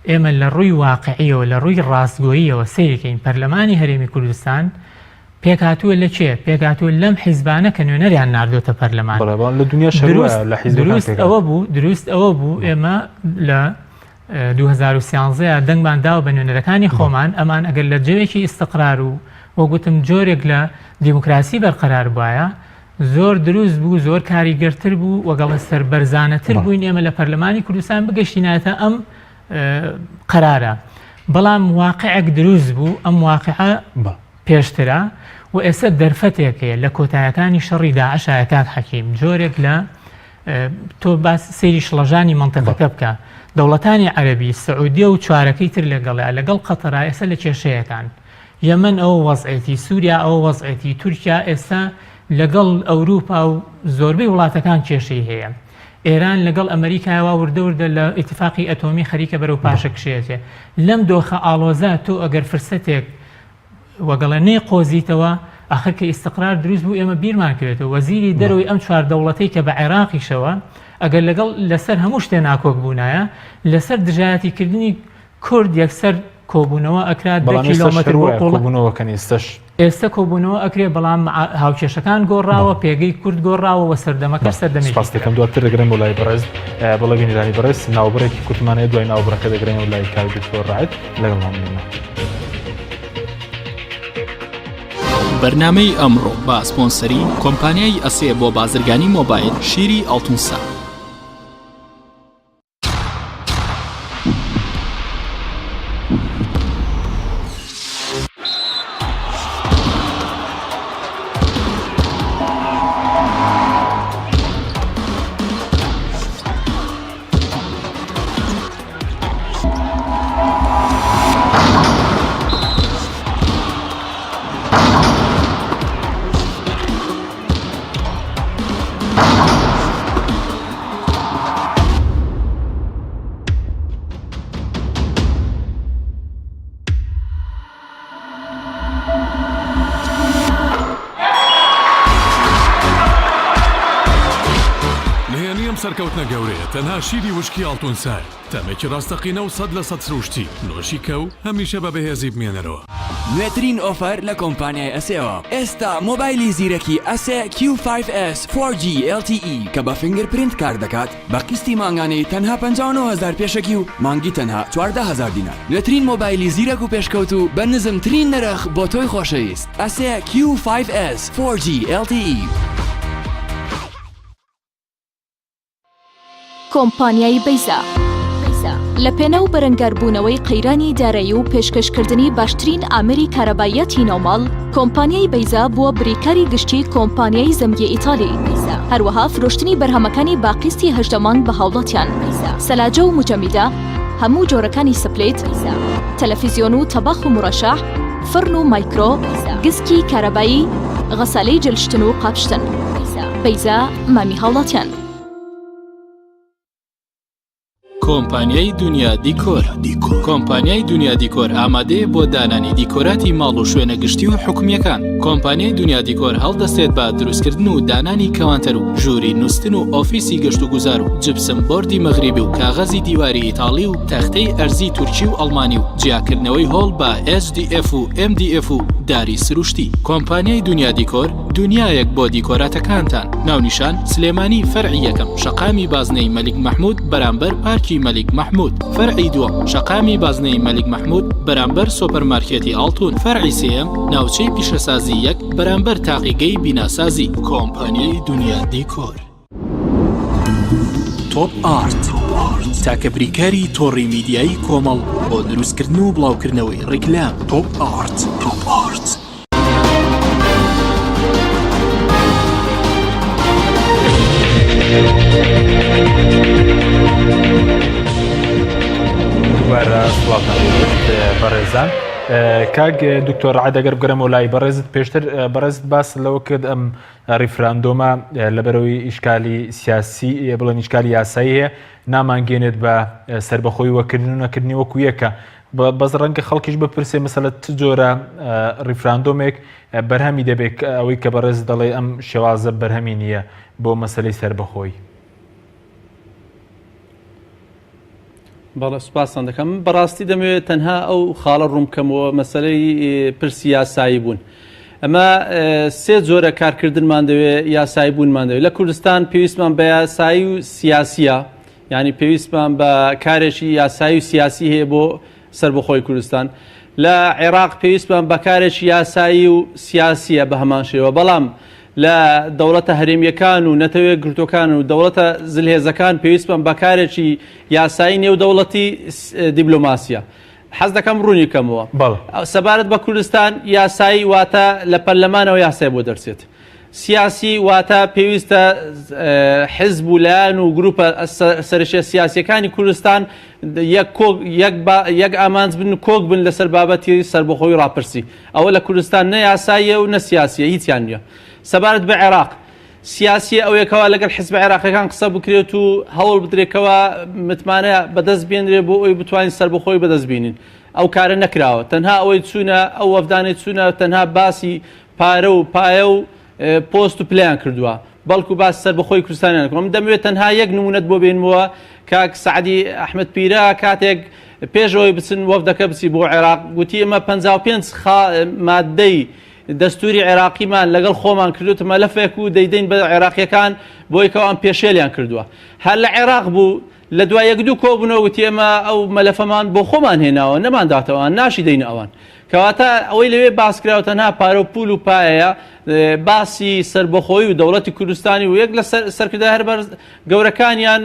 ئێمە لە ڕووی واقعیەوە لە ڕووی ڕاستگۆییەوە سەیرکەین پەرلەمانی هەرێمی کوردستان پێکهاتووە لە کێ؟ پێکهاتووە لەم حیزبانە کە نوێنەریان ناردۆتە پەرلەمان. بەڵێ بەڵام لە دنیاش هەر وایە لە حیزبەکان دروست ئەوە بوو دروست ئەوە بوو ئێمە لە 2013 دەنگمان داوە بە نوێنەرەکانی خۆمان، ئەمان ئەگەر لە جەوێکی ئیستقرار و وەک وتم جۆرێک لە دیموکراسی بەرقەرار بوایە زۆر دروست بوو، زۆر کاریگەرتر بوو، وەگەڵ سەربەرزانەتر بووین ئێمە لە پەرلەمانی کوردستان بگەشتینایەتە ئەم قەرارە. بەڵام واقعێک دروست بوو، ئەم واقعە پێشترە و ئێستا دەرفەتێک هەیە لە کۆتایەکانی شەڕی داعشایە کاک حەکیم جۆرێک لە تۆ باس سەیری شڵەژانی مەنتیقەکە بکە دەوڵەتانی عەرەبی سعودیە و چوارەکەی تر لەگەڵیا لەگەڵ قەتەرا ئێستا لە کێشەیەکان یەمەن ئەوە وەزعێتی سووریا ئەوە وەزعێتی تورکیا ئێستا لەگەڵ ئەوروپا و زۆربەی وڵاتەکان کێشەی هەیە ئێران لەگەڵ ئەمریکایەوە وردە وردە لە ئیتفاقی ئەتۆمی خەریکە بەرەو پاشەکشێتێ لەم دۆخە ئاڵۆزە تۆ ئەگەر فرسەتێک وەگەڵێ نەیقۆزیتەوە، ئاخر کە ئیستقرار دروست بوو ئێمە بیرمان کەوێتەوە وەزیری دەرەوەی ئەم چوار دەوڵەتەی کە بە عێراقیشەوە ئەگەر لەگەڵ لەسەر هەموو شتێ ناکۆک بوونایە لەسەر دژایەتی کردنی کورد یەکسەر. کۆبوونەوە ئەکرا دە بەڵام ئێستاش کیلۆمەتر هەر بۆ وایە قوڵ کۆبوونەوەکەن ئێستاش. ئێستە کۆبوونەوە ئەکرێ بەڵام هاوکێشەکان گۆڕاوە، پێگەی کورد گۆڕاوە و سەردەمەکەش بەڵێ سەردەمێکی سوپاست ترە. دەکەم دواتر دەگەڕێمەوە لای بەڕێز بەڵێ بینەرانی بەڕێز ناوبڕێکی کورتمان هەیە دوای ناوبڕەکە دەگەڕێمەوە لای کاک دکتۆر ڕەعد لەگەڵمان بمێنەوە. بەرنامەی ئەمڕۆ بە سپۆنسەری کۆمپانیای ئەسێ بۆ بازرگانی مۆبایل شیری ئاڵتونسا. نهێنی ئەم سەرکەوتنە گەورەیە تەنها شیری وشکی ئاڵتونسایە، تامێکی ڕاستەقینە و 100% سروشتی، نۆشی کە و هەمیشە بە بەهێزی بمێنەرەوە. نوێترین ئۆفەر لە کۆمپانیای ئەسێوە ئێستا مۆبایلی زیرەکی ئەسێ کیو فایڤ ئێس فۆر جی ئێڵ تی ئی کە بە fingerprint کار دەکات بە قیستی مانگانەی تەنها 59 هەزار پێشەکی و مانگی تەنها 14 هەزار دینار نوێترین مۆبایلی زیرەک و پێشکەوتوو بە نزمترین نرخ بۆ تۆی خۆشەویست ئەسێ کیو فایڤ ئێس فۆر جی ئێڵ تی ئی. کۆمپانیای بەیزا لە پێناو بەرەنگاربوونەوەی قەیرانی دارایی و پێشکەشکردنی باشترین ئامێری کارەباییاتی ناوماڵ، کۆمپانیای بەیزا بووە بریکاری گشتی کۆمپانیای زەمگی ئیتالی، هەروەها فرۆشتنی بەرهەمەکانی بە قیستی 18 مانگ بە هاوڵاتیان، سەلاجە و موجەمیدە، هەموو جۆرەکانی split، تەلەفیزیۆن و تەباخ و مورەشەح، فڕن و مایکرۆ، گسکی کارەبایی، غەسالەی جلشتن و قاپشتن. بەیزا مامی هاوڵاتیان. کۆمپانیای دونیا دیکۆر کۆمپانیای دونیا دیکۆر ئامادەیە بۆ دانانی دیکۆراتی ماڵ و شوێنە گشتی و حکومییەکان. کۆمپانیای دونیا دیکۆر هەڵدەستێت بە دروستکردن و دانانی کەوانتەر و ژووری نوستن و ئۆفیسی گەشتوگوزار و جپسم بۆردی مەغریبی و کاغەزی دیواری ئیتاڵی و تەختەی ئەرزی تورکی و ئەڵمانی و جیاکردنەوەی هۆڵ بە HDF و MDF و داری سروشتی. کۆمپانیای دونیا دیکۆر دونیایەک بۆ دیکۆراتەکانتان. ناونیشان، سلێمانی فەرعی یەکەم شەقامی بازنەی مەلیک مەحمود بەرامبەر پارکی مەلیک مەحمود فەرعی دووەم شەقامی بازنەی مەلیک مەحمود بەرامبەر سۆپەرمارکێتی ئاڵتون فەرعی سێیەم ناوچەی پیشەسازی یەک بەرامبەر تاقیگەی بیناسازی. کۆمپانیای دونیا دیکۆر. تۆپ ئارت تاکە بریکاری تۆڕی میدیایی کۆمەڵ بۆ دروستکردن و بڵاوکردنەوەی ڕیکلام تۆپ ئارت. تۆپ ئارت. دووبارە سڵاوتان لێبێت بەڕێزان کاک دکتۆر ڕعد ئەگەر بگەرەمەوە لای بەڕێزت پێشتر بەڕێزت باس لەوە کرد ئەم ڕیفراندۆمە لەبەرەوەی ئیشکالی سیاسی بڵێن ئیشکالی یاسایی هەیە نامانگەێنێت بە سربەخۆی وەکردن و نەکردنی وەکو یەکە بەس ڕەنگە خەڵکیش بپرسێ مەسەلە چ جۆرە ڕیفراندۆمێک بەرهەمی دەبێت ئەوەی کە بەڕێز دەڵێ ئەم شێوازە بەرهەمی نییە بۆ مەسەلەی سەربەخۆی. بەڵێ سوپاستان دەکەم بەڕاستی دەمەوێت تەنها ئەو خاڵە ڕوون بکەمەوە مەسەلەی پرسی یاسایی بوون ئەمە سێ جۆرە کارکردنمان دەوێت یاسایی بوونمان دەوێت لە کوردستان پێویستمان بە یاسایی و سیاسیە یانی پێویستمان بە کارێکی یاسایی و سیاسی هەیە بۆ سەربەخۆی کوردستان. لە عێراق پێویستمان بە کارێکی یاسایی و سیاسیە بە هەمان شێوە، بەڵام لە دەوڵەتە هەرێمییەکان و نەتەوە یەکگرتووەکان و دەوڵەتە زلهێزەکان پێویستمان بە کارێکی یاسایی نێودەوڵەتی دیبلۆماسیە. حەز دەکەم ڕوونی کەمەوە. سەبارەت بە کوردستان یاسایی واتە لە پەرلەمانەوە یاسای بۆ دەرچێت. سیاسی واتە پێویستە حزب و لایەن و گروپە سەرەکیە سیاسیەکانی کوردستان یەک کۆک یەک با یەک ئامانج بن و کۆک بن لەسەر بابەتی سەربەخۆی ڕاپرسی ئەوە لە کوردستان نە یاساییە و نە سیاسیە هیچیان نییە سەبارەت بە عێراق سیاسیە ئەوەیە کەوا لەگەڵ حزبە عێراقیەکان قسە بکرێت و هەوڵ بدرێت کەوا متمانە بەدەست بێنرێت بۆ ئەوی بتوانین سەربەخۆی بەدەست بینین ئەو کارە نەکراوە تەنها ئەوەی چوونە ئەو وەفدانەی چوونە تەنها باسی پارە و پایە و پۆست و پلەیان کردووە بەڵکو باس سەربەخۆی کوردستانیان کردووە. من دەمەوێت تەنها یەک نمونەت بۆ بێنمەوە کاک سەعدی ئەحمەد پیرە کاتێک پێش ئەوەی بچن وەفدەکە بچی بۆ عێراق گوتی ئێمە 55 مادەی دەستوری عێراقیمان لەگەڵ خۆمان کردوتە مەلەفێک و دەیدەین بە عێراقیەکان بۆی کەوان پێشێلیان کردووە هەر لە عێراق بوو لە دوای یەک دوو کۆبوونەوە وتی ئێمە ئەو مەلەفەمان بۆ خۆمان هێناوە نەمانداتەوە ئەوان ناشی دەینە ئەوان. کەواتە ئەوەی لەوێ باس کراوە تەنها پارە و پوول و پایەیە باسی سەربەخۆیی و دەوڵەتی کوردستانی و یەک لە سەرکردە هەر بەرز گەورەکانیان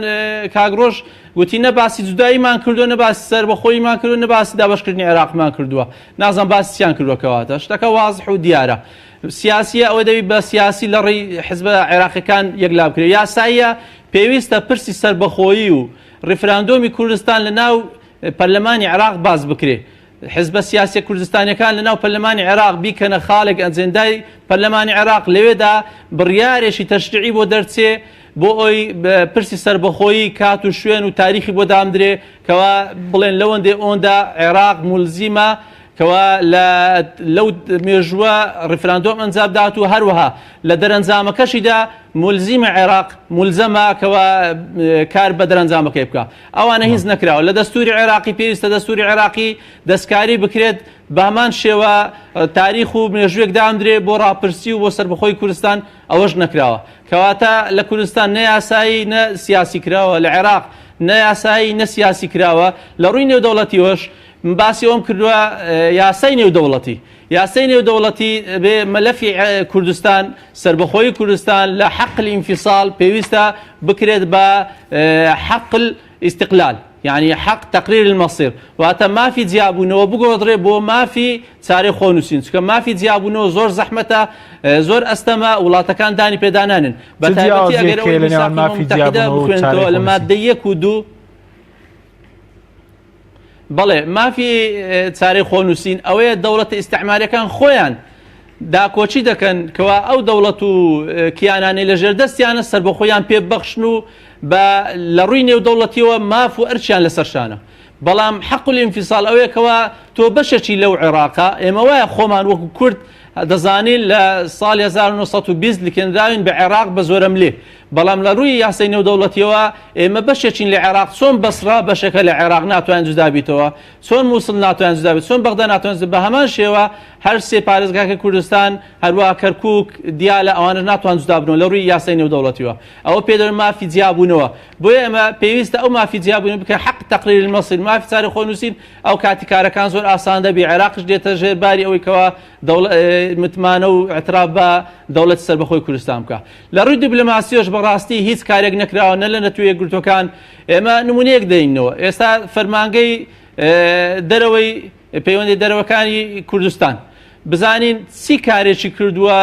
کاک ڕۆژ وتی نە باسی جوداییمان کردووە نە باسی سەربەخۆییمان کردووە نە باسی دابەشکردنی عێراقمان کردووە نازانم باسی چیان کردووە کەواتە شتەکە وازح و دیارە سیاسیە ئەوە دەبی بە سیاسی لە ڕێی حزبە عێراقیەکان یەکلا بکرێت یاساییە پێویستە پرسی سەربەخۆیی و ڕیفراندۆمی کوردستان لە ناو پەرلەمانی عێراق باس بکرێ. حزبە سیاسیە کوردستانیەکان لە ناو پەرلەمانی عێراق بیکەنە خاڵێک ئەجێندای پەرلەمانی عێراق لەوێدا بڕیارێکی تەشریعی بۆ دەرچێ بۆ ئەوی پرسی سەربەخۆیی کات و شوێن و تاریخی بۆ دامدرێ کەوا بڵێن لەوەندێ ئۆندا عێراق مولزیمە کەوا لە لەو مێژووە ڕیفراندۆم ئەنجام دات و هەروەها لە دەرەنجامەکەشیدا مولزیمە عێراق مولزەمە کەوا کار بە دەرەنجامەکەی بکا ئەوانە هیچ نەکراوە لە دەستوری عێراقی پێویستە دەستوری عێراقی دەستکاری بکرێت بەهەمان شێوە تاریخ و مێژوویەک دامدرێ بۆ ڕاپرسی و بۆ سەربەخۆی کوردستان ئەوەش نەکراوە کەواتە لە کوردستان نە یاسایی نە سیاسی کراوە لە عێراق نە یاسایی نە سیاسی کراوە لە ڕووی نێودەوڵەتیەوەش من باسی ئەوەم کردووە یاسای نێودەوڵەتی یاسای نێودەوڵەتی بێ مەلەفی کوردستان سربەخۆی کوردستان لە حەقل ئینفیسال پێویستە بکرێت بە حەقل ئیستقلال یعنی حەق تقریر المصیر واتە مافی جیابوونەوە بگۆڕدرێ بۆ مافی چارەی خۆنووسین چونکە مافی جیابوونەوە زۆر زەحمەتە زۆر ئەستەمە وڵاتەکان دانی پێدانانن بە تایبەتی ئەگەر ئەوەی لە نێوان مافی جیابوونەوە و چارەی بخوێنیتەوە لە خۆنووسین؟ ماددەی یەک و دوو بەڵێ مافی چارەی خۆنووسین ئەوەیە دەوڵەتە ئیستعماریەکان خۆیان داکۆکی دەکەن کەوا ئەو دەوڵەت و کیانانەی لە ژێردەستیانە سەربەخۆیان پێ ببەخشن و بە لە ڕووی نێودەوڵەتیەوە ماف و ئەرکیان لەسەر شانە بەڵام حەق الانفصال ئەوەیە کەوا تۆ بەشێکی لەو عێراقە ئێمە وایە خۆمان وەکو کورد دەزانین لە ساڵی 1920 لکێنراوین بە عێراق بە زۆرەملێ بەڵام لە ڕووی یاسای نێودەوڵەتیەوە ئێمە بەشێکین لە عێراق، چۆن بەسڕە بەشێکە لە عێراق ناتوانێت جودا بیتەوە، چۆن موسڵ ناتوانێت جودا بێت، چۆن بەغدا ناتوانێت بە هەمان شێوە هەر سێ پارێزگاکەی کوردستان هەروەها کەرکوک، دیالە ئەوانەش ناتوان جودا بنەوە لە ڕووی یاسای نێودەوڵەتیەوە. ئەوە پێ دەڵێن مافی جیابوونەوە. بۆیە ئێمە پێویستە ئەو مافی جیابوونەوە بکەین حەق تقریر المصیر مافی چارەی خۆنووسین ئەو کاتی کارەکان زۆر ئاسان دەبی عێراقیش دێتە ژێر باری ئەوەی کەوا متمانە و اعتراف بە دەوڵەتی سەربەخۆی کوردستان بکا. لە ڕووی دیبلۆماسیەش بەڕاستی هیچ کارێک نەکراوە نە لە نەتەوە یەکگرتووەکان ئێمە نمونەیەک دەینەوە ئێستا فەرمانگەی دەرەوەی پەیوەندی دەرەوەکانی کوردستان بزانین چی کارێکی کردووە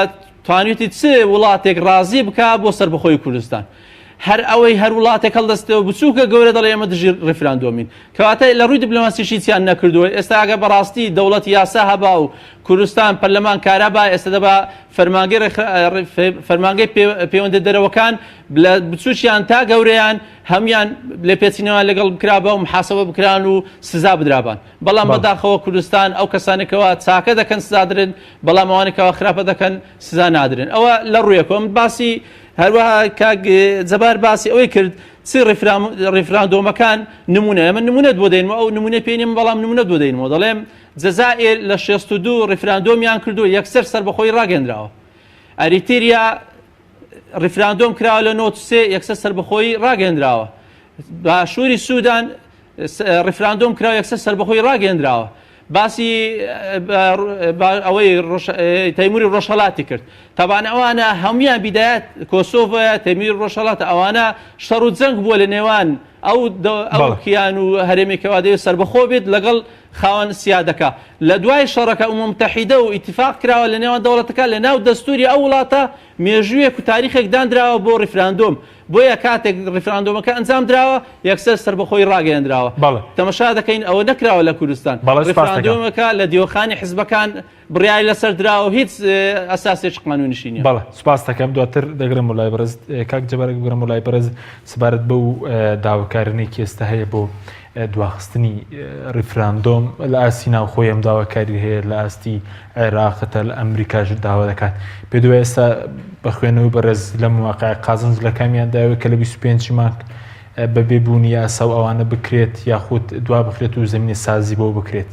توانیوتی چ وڵاتێک ڕازی بکا بۆ سەربەخۆی کوردستان هەر ئەوەی هەر وڵاتێک هەڵدەستەوە بچووکە گەورە دەڵێ ئێمە دژی ڕیفراندۆمین کەواتە لە ڕووی دیبلۆماسیشی چیان نەکردووە ئێستا ئەگەر بەڕاستی دەوڵەتی یاسا هەبا و کوردستان پەرلەمان کارا با ئێستا دەبا فەرمانگەی فەرمانگەی پەیوەندە دەرەوەکان لە بچووکیان تا گەورەیان هەموان لێپێچینەوەیان لەگەڵ بکرابا و محاسبە بکران و سزا بدرابان بەڵام بەداخەوە کوردستان ئەو کەسانێکەوە چاکە دەکەن سزا درن بەڵام ئەوانێکەوە خراپە دەکەن سزا نادرن ئەوە لە ڕوویەکەوە من باسی هەروەها کاک جەبار باسی ئەوەی کرد چی ڕیفراندۆمەکان نمونە ئەمە نمونەت بۆ دێنمەوە ئەو نمونە پێ نیم بەڵام نمونەت بۆ دێنمەوە دەڵێم جەزائیر لە 62 ڕیفراندۆمیان کردو یەکسەر سەربەخۆی ڕاگەندراوە ئەریتیریا ڕیفراندۆم کراوە لە 93 یەکسەر سەربەخۆی ڕاگەندراوە باشووری سوودان ڕیفراندۆم کراوە یەکسەر سەربەخۆی ڕاگەندراوە باسی ئەوەی تەیموری ڕۆژهەڵاتی کرد تەبان ئەوانە هەمویان بیدایەت کۆسۆڤە تەیموری ڕۆژهەڵاتە ئەوانە شەڕ و جەنگ بووە لە نێوان ئەو ئەو کیان و هەرێمێکەوە دەوێت سربەخۆ بێت لەگەڵ خاوەن سیادەکە لە دوای شەڕەکە ئومم متحیدە و ئیتفاق کراوە لە نێوان دەوڵەتەکە لە ناو دەستوری ئەو وڵاتە مێژوویەک و تاریخێک دانراوە بۆ ڕیفراندۆم بۆیە کاتێک ڕیفراندۆمەکە ئەنجام دراوە یەکسەر سەربەخۆی ڕاگەیەندراوە. بەڵێ. تەمەشا دەکەین ئەوە نەکراوە لە کوردستان. بەڵێ سوپاس دەکەم. ڕیفراندۆمەکە لە دیوەخانی حزبەکان بڕیاری لەسەر دراوە و هیچ ئەساسێکی قانونیشی نییە. بەڵێ سوپاس دەکەم. دواتر دەگەڕێمەوە لای بەڕێز کاک جەبار بگەڕێمەوە لای بەڕێز سەبارەت بەو داواکارانەی کە ئێستا هەیە بۆ دواخستنی ڕیفراندۆم لە ئاستی ناوخۆی ئەم داواکاری هەیە لە ئاستی عێراق هەتا لە ئەمریکاش داوا دەکات پێ دوای ئێستا بە خوێنەوەی بەڕێز لەم واقع قازنج لە کامیان داوێت کە لە 25 مانگ بە بێ بوونی یاسا و ئەوانە بکرێت یاخود دوا بخرێت و زەمینە سازی بۆ بکرێت؟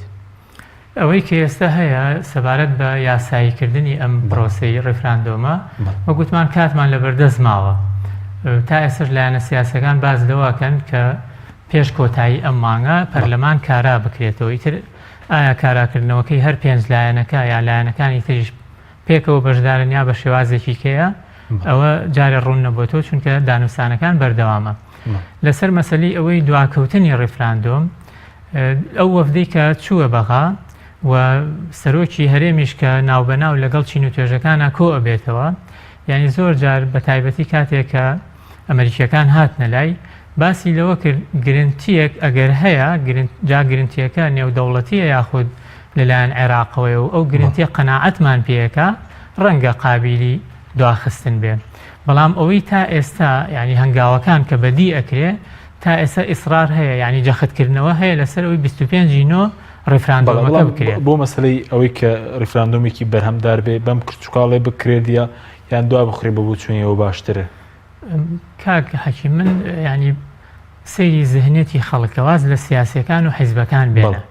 ئەوەی کە ئێستا هەیە سەبارەت بە یاسایی کردنی ئەم پرۆسەی ڕیفراندۆمە وەک وتمان کاتمان لەبەردەست ماوە تا ئێستاش لایەنە سیاسەکان باس لەوەکەن کە پێش کۆتایی ئەم مانگە پەرلەمان کارا بکرێتەوە ئیتر ئایا کاراکردنەوەکەی هەر پێنج لایەنەکە یا لایەنەکانی تریش پێکەوە بەشدارن یا بە شێوازێکی کەیە ئەوە جارێ ڕوون نەبۆتەوە چونکە دانوستانەکان بەردەوامە لەسەر مەسەلی ئەوەی دواکەوتنی ڕیفراندۆم ئەو وەفدەی کە چووە بەغا و سەرۆکی هەرێمیش کە ناوبەناو لەگەڵ چین و توێژەکانە کۆ ئەبێتەوە یعنی زۆر جار بە تایبەتی کاتێک کە ئەمریکیەکان هاتنە لای باسی لەوە کرد گرنتیەک ئەگەر هەیە جا گرنتیەکە نێودەوڵەتیە یاخود لەلایەن عێراقەوەیە و ئەو گرنتیە قەناعەتمان پێیەکە ڕەنگە قابیلی دواخستن بێ بەڵام ئەوەی تا ئێستا یعنی هەنگاوەکان کە بەدی ئەکرێ تا ئێستا ئیسرار هەیە یعنی جەختکردنەوە هەیە لەسەر ئەوەی 25 ی نۆ ڕیفراندۆمەکە بکرێ. بۆ مەسەلەی ئەوەی کە ڕیفراندۆمێکی بەرهەمدار بێ بەم کرچوکاڵێ بکرێت یا یان دوا بخرێ بە بۆچوونی ئێوە باشترە؟ کاک حەکیم من یعنی سەیری زهنیەتی خەڵکە واز لە سیاسیەکان و حیزبەکان بێنە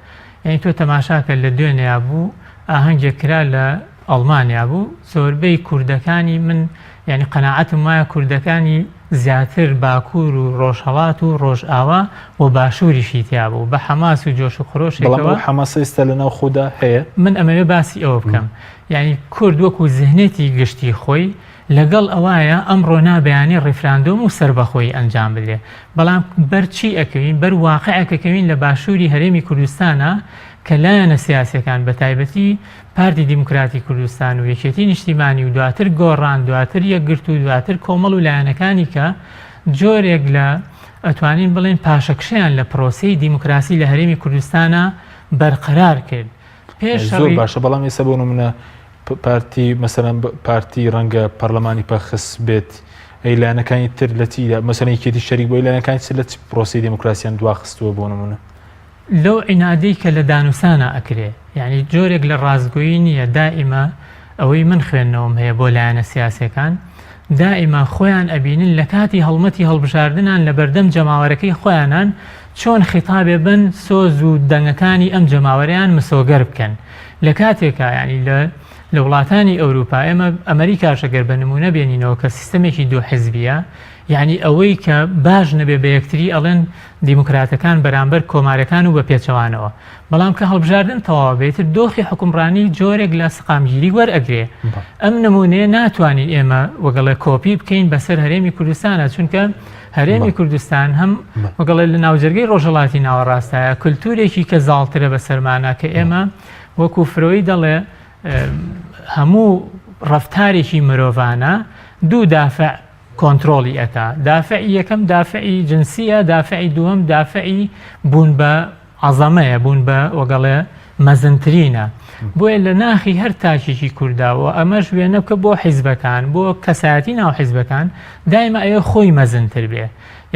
یعنی تۆ تەماشاکە لە دوێنێیا بوو ئاهەنگێک کرا لە ئەڵمانیا بوو زۆربەی کوردەکانی من یعنی قەناعەتم وایە کوردەکانی زیاتر باکوور و ڕۆژهەڵات و ڕۆژئاوا و باشووریشی تیا بوو بە حەماس و جۆش و خرۆشێکەوە حەماسە ئێستا لە ناو خۆدا هەیە من ئەمەوێ باسی ئەوە بکەم یعنی کورد وەکو زهنێتی گشتی خۆی لەگەڵ ئەوایە ئەمڕۆ نا بەیانی ڕیفراندۆم و سەربەخۆیی ئەنجام بدرێ بەڵام بەر چی ئەکەوین بەر واقعێک ئەکەوین لە باشووری هەرێمی کوردستانا کە لایەنە سیاسیەکان بە تایبەتی پارتی دیموکراتی کوردستان و یەکێتی نیشتیمانی و دواتر گۆڕان دواتر یەکگرتوو دواتر کۆمەڵ و لایەنەکانی کە جۆرێک لە ئەتوانین بڵێن پاشەکشەیان لە پرۆسەی دیموکراسی لە هەرێمی کوردستانا بەرقەرار کرد پێش زۆر باشە بەڵام ئێستا بۆ نمونە پارتی مەسەلەن پارتی ڕەنگە پەرلەمانی پەخس بێت ئەی لایەنەکانی تر لە چی مەسەلەن یەکێتی شەریک بۆی لایەنەکانی تر لە چ پرۆسەی دێموکراسیان دواخستووە بۆ نمونە؟ لەو عینادەی کە لە دانوسانا ئەکرێ یانی جۆرێک لە ڕاستگۆیی نییە دائیمە ئەوەی من خوێندنەوەم هەیە بۆ لایەنە سیاسیەکان دائیمە خۆیان ئەبینن لە کاتی هەڵمەتی هەڵبژاردنان لە بەردەم جەماوەرەکەی خۆیانان چۆن خیتابێ بن سۆز و دەنگەکانی ئەم جەماوەرەیان مسۆگەر بکەن لە کاتێکا یانی لە لە وڵاتانی ئەوروپا ئێمە ئەمریکاش ئەگەر بە نمونە بێنینەوە کە سیستەمێکی دوو حزبیە یعنی ئەوەی کە باش نەبێ بە یەکتری ئەڵێن دیموکراتەکان بەرامبەر کۆمارەکان و بە پێچەوانەوە بەڵام کە هەڵبژاردن تەواو بێتر دۆخی حکومڕانی جۆرێک لە سەقامگیری وەرئەگرێ ئەم نمونەیە ناتوانین ئێمە وەگەڵێ کۆپی بکەین بەسەر هەرێمی کوردستانە چونکە هەرێمی کوردستان هەم وەگەڵێ لە ناوجەرگەی ڕۆژهەڵاتی ناوەڕاستایە کولتوورێکی کە زاڵترە بەسەرمانە کە ئێمە وەکو فرۆی دەڵێ هەموو ڕەفتارێکی مرۆڤانە دوو دافع کۆنترۆڵی ئەکا دافعی یەکەم دافعی جنسیە دافعی دووەم دافعی بوون بە عەزەمەیە، بوون بە وەگەڵێ مەزنترینە. بۆیە لە ناخی هەر تاکێکی کوردا و ئەمەش وێنە بکە بۆ حیزبەکان، بۆ کەسایەتی ناو حیزبەکان، دایمە ئەوێ خۆی مەزنتر بێ.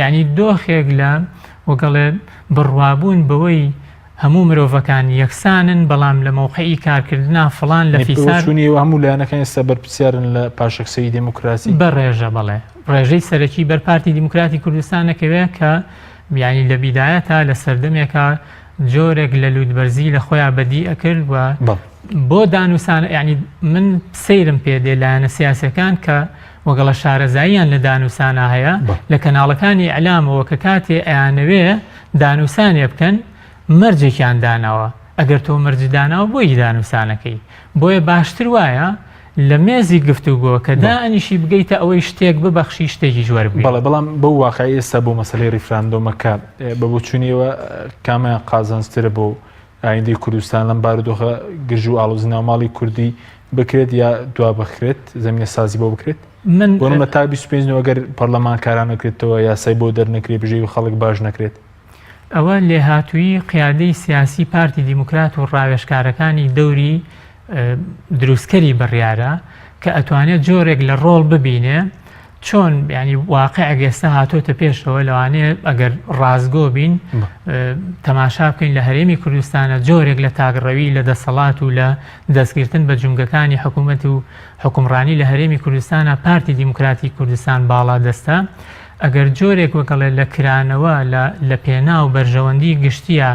یانی دۆخێک لە وەگەڵێ بڕوابوون بەوەی هەموو مرۆڤەکان یەکسانن، بەڵام لە مەوقعی کارکردنا فڵان لە فیسار. بۆچوونی ئێوە هەموو لایەنەکان ئێستا بەرپرسیارن لە پاشەکسەی دێموکراسی؟ بە ڕێژە بەڵێ. ڕێژەی سەرەکی بەر پارتی دیموکراتی کوردستان ئەکەوێ کە یانی لە بیدایەتا لە سەردەمێکا جۆرێک لە لووتبەرزی لە خۆیا بەدی ئەکرد و بۆ دانوسان یعنی من سەیرم پێ دێ لایەنە سیاسەکان کە وەگەڵە شارەزاییان لە دانوسانە هەیە لە کەناڵەکانی ئەلامەوە کە کاتێ ئەیانەوێ دانوسانێ بکەن مەرجێکیان داناوە ئەگەر تۆ مەرج داناوە بۆی دانوسانەکەی بۆیە باشتر وایە لە مێزی گفتوگۆ کە دائەنیشی بگەیتە ئەوەی شتێک ببەخشی شتێکیش وەربگری. بەڵێ بەڵام بەو واقعەی ئێستا بۆ مەسەلەی ڕیفراندۆمەکە بە بۆچوونی ئێوە کامیان قازانجترە بۆ ئایندەی کوردستان لەم بارودۆخە گرژ و ئاڵۆزی ناوماڵی کوردی بکرێت یا دوا بخرێت زمینە سازی بۆ بکرێت من بۆ نمونە تا 25 نۆ ئەگەر پەرلەمان کارا نەکرێتەوە یاسای بۆ دەرنەکرێ بژێوی خەڵک باش نەکرێت ئەوە لێهاتوویی قیادەی سیاسی پارتی دیموکرات و ڕاوێژکارەکانی دەوری دروستکەری بڕیارە کە ئەتوانێت جۆرێک لە ڕۆڵ ببینێ چۆن ینی واقعێک ئێستا هاتۆتە پێشەوە لەوانەیە ئەگەر ڕاستگۆ بین تەماشا بکەین لە هەرێمی کوردستانە جۆرێک لە تاگڕەوی لە دەسەڵات و لە دەستگرتن بە جومگەکانی حکوومەت و حکومڕانی لە هەرێمی کوردستانە پارتی دیموکراتی کوردستان باڵا دەستە. ئەگەر جۆرێک وەکەڵێ لە کرانەوە لە لە پێناو بەرژەوەندی گشتیە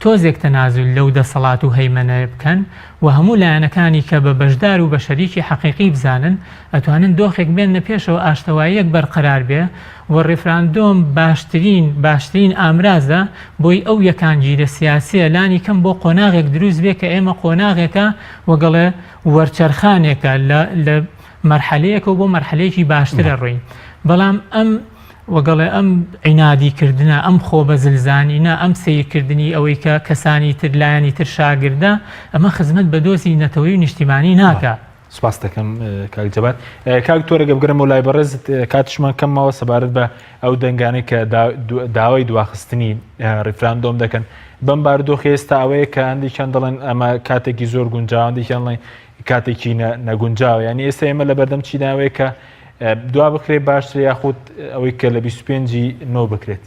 تۆزێک تەنازول لەو دەسەڵات و هەیمەنەیە بکەن و هەموو لایەنەکانی کە بە بەشدار و بە شەریکی حەقیقی بزانن ئەتوانن دۆخێک بێننە پێشەوە ئاشتەواییەک بەرقەرار بێ و ڕیفراندۆم باشترین باشترین ئامرازە بۆی ئەو یەکانگیرە سیاسیە لانی کەم بۆ قۆناغێک دروست بێ کە ئێمە قۆناغێکە وەگەڵێ وەرچەرخانێکە لە لە مەرحەلەیەکەوە بۆ مەرحەلەیەکی باشتر ئەڕۆین بەڵام ئەم وەگەڵێ ئەم عینادی کردنە ئەم خۆ بە زلزانینە ئەم سەیرکردنی ئەوەی کە کەسانی تر لایەنی تر شاگردە ئەمە خزمەت بە دۆزی نەتەوەی و نیشتیمانی ناکا. سپاس دەکەم کاک جەبار. کاک تۆرە گەبگەرمەوە لای بەڕێزت کاتیشمان کەم ماوە سەبارەت بە ئەو دەنگانەی کە داوای دواخستنی ڕیفراندۆم دەکەن بەم بارودۆخی ئێستا ئەوەیە کە هەندێکیان دەڵێن ئەمە کاتێکی زۆر گونجاوە هەندێکیان دەڵێن کاتێکی نەگونجاوە یعنی ئێستا ئێمە لە بەردەم چیداوەیە کە دوا بکرێت باشتر یاخود ئەوەی کە لە 25 نۆ بکرێت.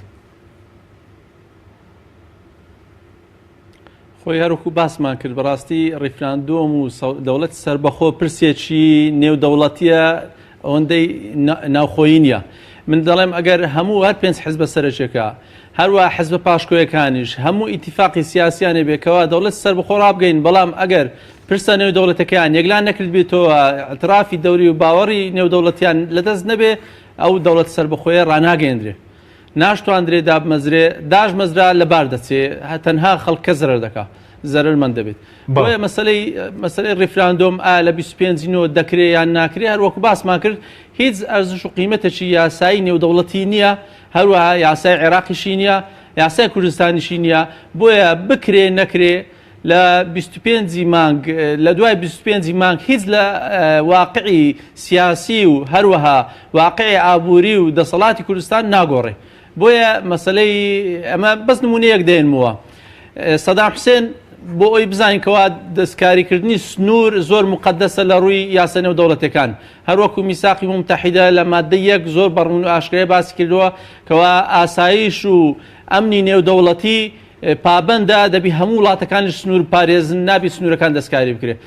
خۆی هەروەکو باسمان کرد بەڕاستی ڕیفراندۆم و دەوڵەت سربەخۆ پرسێکی نێودەوڵەتیە ئەوەندەی ناوخۆیی نییە من دەڵێم ئەگەر هەموو هەر پێنج حزبە سەرەکیەکە هەروە حزبە پاشکۆیەکانیش هەموو ئیتیفاقی سیاسیانێ بێکەوە دەوڵەت سربەخۆ ڕابگەین بەڵام ئەگەر پرسە نێودەوڵەتەکەیان یەکلا نەکردبێتەوە، ئیعترافی دەوری و باوەڕی نێودەوڵەتیان لەدەست نەبێ، ئەو دەوڵەت سەربەخۆیە ڕاناگەیەندرێ. ناشتواندرێ دابمەزرێ، داشمەزرا لەبار دەچێ، تەنها خەڵکە زەرەر دەکا، زەرەرمەند دەبێت. بۆیە مەسەلەی مەسەلەی ڕیفراندۆم ئایا لە 25 نۆ دەکرێ یان ناکرێ، هەر وەکو باسمان کرد هیچ ئەرزش و قیمەتێکی یاسایی نێودەوڵەتی نییە، هەروەها یاسای عێراقیشی نییە، یاسای کوردستانیشی نییە، بۆیە بکرێ نەکرێ لە 25 ی مانگ لە دوای 25 ی مانگ هیچ لە واقعی سیاسی و هەروەها واقعی ئابووری و دەسەڵاتی کوردستان ناگۆڕێ بۆیە مەسلەی ئەمە بەس نمونەیەک دێنمەوە سەدام حوسێن بۆ ئەوی بزانین کەوا دەستکاریکردنی سنوور زۆر مقدەسە لە ڕووی یاسا نێودەوڵەتەکان هەروەکو میساقی متحدە لە مادە یەک زۆر بەڕوون و ئاشکرای باسی کردووە کەوا ئاسایش و ئەمنی نێودەوڵەتی پابەندە دەبی هەموو وڵاتەکانیش سنوور بپارێزن نابی سنوورەکان دەستکاری بکرێت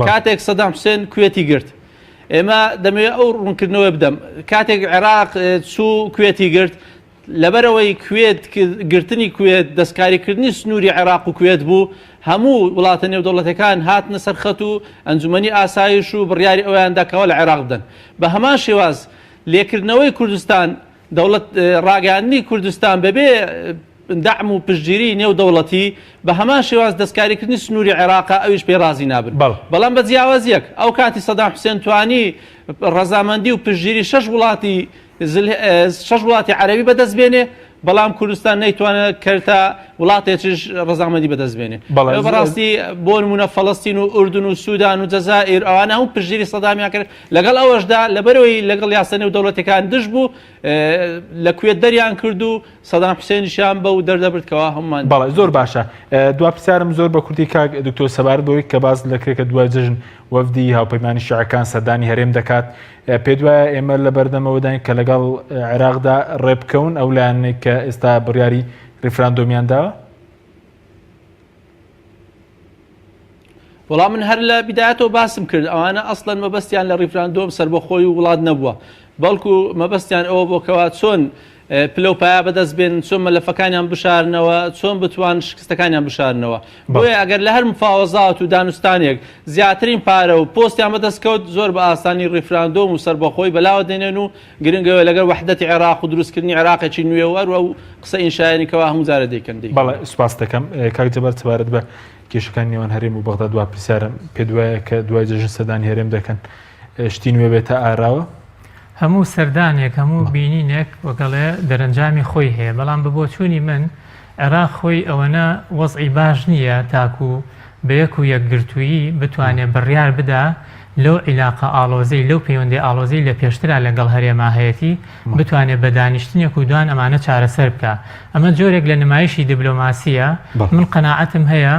کاتێک سەدام حوسێن کوێتی گرت ئێمە دەمەوێت ئەو ڕوونکردنەوە بدەم کاتێک عێراق چوو کوێتی گرت لەبەرەوەی کوێت گرتنی کوێت دەستکاریکردنی سنووری عێراق و کوێت بوو هەموو وڵاتە نێودەوڵەتەکان هاتنە سەرخەت و ئەنجومەنی ئاسایش و بڕیاری ئەویان داکەوە لە عێراق بدەن بە هەمان شێواز لێکردنەوەی کوردستان دەوڵەت ڕاگەیاندنی کوردستان بەبێ دەعم و پشتگیری نێو دەوڵەتی بە هەمان شێواز دەستکاریکردنی سنووری عێراقە ئەویش پێی ڕازی نابن بەڵام بە جیاوازیەک ئەو کاتی سەدام حوسێن توانی ڕەزامەندی و پشتگیری شەش وڵاتی شەش وڵاتی عەرەبی بەدەست بێنێ بەڵام کوردستان نەیتوانێت کەرتە وڵاتێکیش ڕەزامەندی بەدەست بێنێ بەڕاستی بۆ نمونە فەڵەستین و ئوردن و سوودان و جەزائیر ئەوانە هەموو پشتگیری سەدامیان کرد لەگەڵ ئەوەشدا لەبەرەوەی لەگەڵ یاسا نێودەوڵەتیەکان دژ بوو لە کوێت دەریان کرد و سەدام حوسێنیشیان بەو دەردەبرد کەوا هەمومان بەڵێ زۆر باشە دوا پرسیارم زۆر بە کورتی کاک دکتۆر سەبارەت بەوەی کە باس دەکرێت کە دوای جەژن وەفدی هاوپەیمانی شیعەکان سەردانی هەرێم دەکات پێت وایە ئێمە لە بەردەمەوەداین کە لەگەڵ عێراقدا ڕێبکەون ئەو لایەنەی کە ئێستا بڕیاری ڕیفراندۆمیان داوە؟ وەڵا من هەر لە بیدایەتەوە باسم کرد ئەوانە ئەسڵەن مەبەستیان لە ڕیفراندۆم سەربەخۆی و وڵات نەبووە بەڵکو مەبەستیان ئەوە بۆ کەوا چۆن پلە و پایە بەدەست بێن چۆن مەلەفەکانیان بشارنەوە چۆن بتوان شکستەکانیان بشارنەوە بۆیە ئەگەر لە هەر مفاوەزات و دانوستانێک زیاترین پارە و پۆستیان بەدەست کەوت زۆر بە ئاسانی ڕیفراندۆم و سەربەخۆی بەلاوە دێنێن و گرنگەوە لەگەر وەحدەتی عێراق و دروستکردنی عێراقێکی نوێ و هەروە و قسە ئینشایانی کەوا هەموو جارە دەیکەن دەیکەن. بەڵێ سوپاست دەکەم کاک جەبار سەبارەت بە کێشەکانی نێوان هەرێم و بەغدا دوا پرسیارم پێت وایە کە دوای جەژن سەردانی هەرێم دەکەن شتی نوێ بێتە ئاراوە؟ هەموو سەردانێک هەموو بینینێک وەگەڵێ دەرەنجامی خۆی هەیە بەڵام بە بۆچوونی من عێراق خۆی ئەوەنە وەزعی باش نییە تاکو بە یەک و یەکگرتوویی بتوانێ بڕیار بدا لەو عیلاقە ئاڵۆزەی لەو پەیوەندی ئاڵۆزەی لە پێشترا لەگەڵ هەرێما هەیەتی بتوانێ بە دانیشتنێک و دوان ئەمانە چارەسەر بکا ئەمە جۆرێک لە نمایشی دبلۆماسییە من قەناعەتم هەیە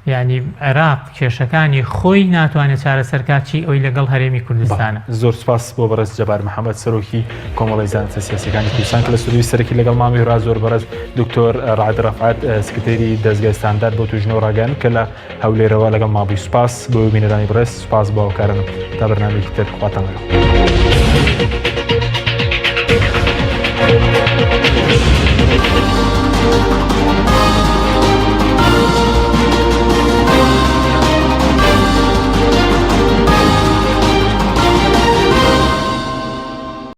یانی عێراق کێشەکانی خۆی ناتوانێت چارەسەر کات چی ئەوی لەگەڵ هەرێمی کوردستانە. زۆر سوپاس بۆ بەڕێز جەبار محەمەد سەرۆکی کۆمەڵی زانستە سیاسیەکانی کوردستان کە لە ستۆدیۆی سەرەکی لەگەڵ مامی هورا زۆر بەڕێز دکتۆر ڕعد ڕەفعەت سکرتێری دەزگای ستاندارد بۆ توژنەوە ڕاگەیاندن کە لە هەولێرەوە لەگەڵ مابووی سوپاس بۆ بینەرانی بەڕێز سوپاس بۆ هاوکارانم تا بەرنامەیەکی تر خواتان لەگەڵ.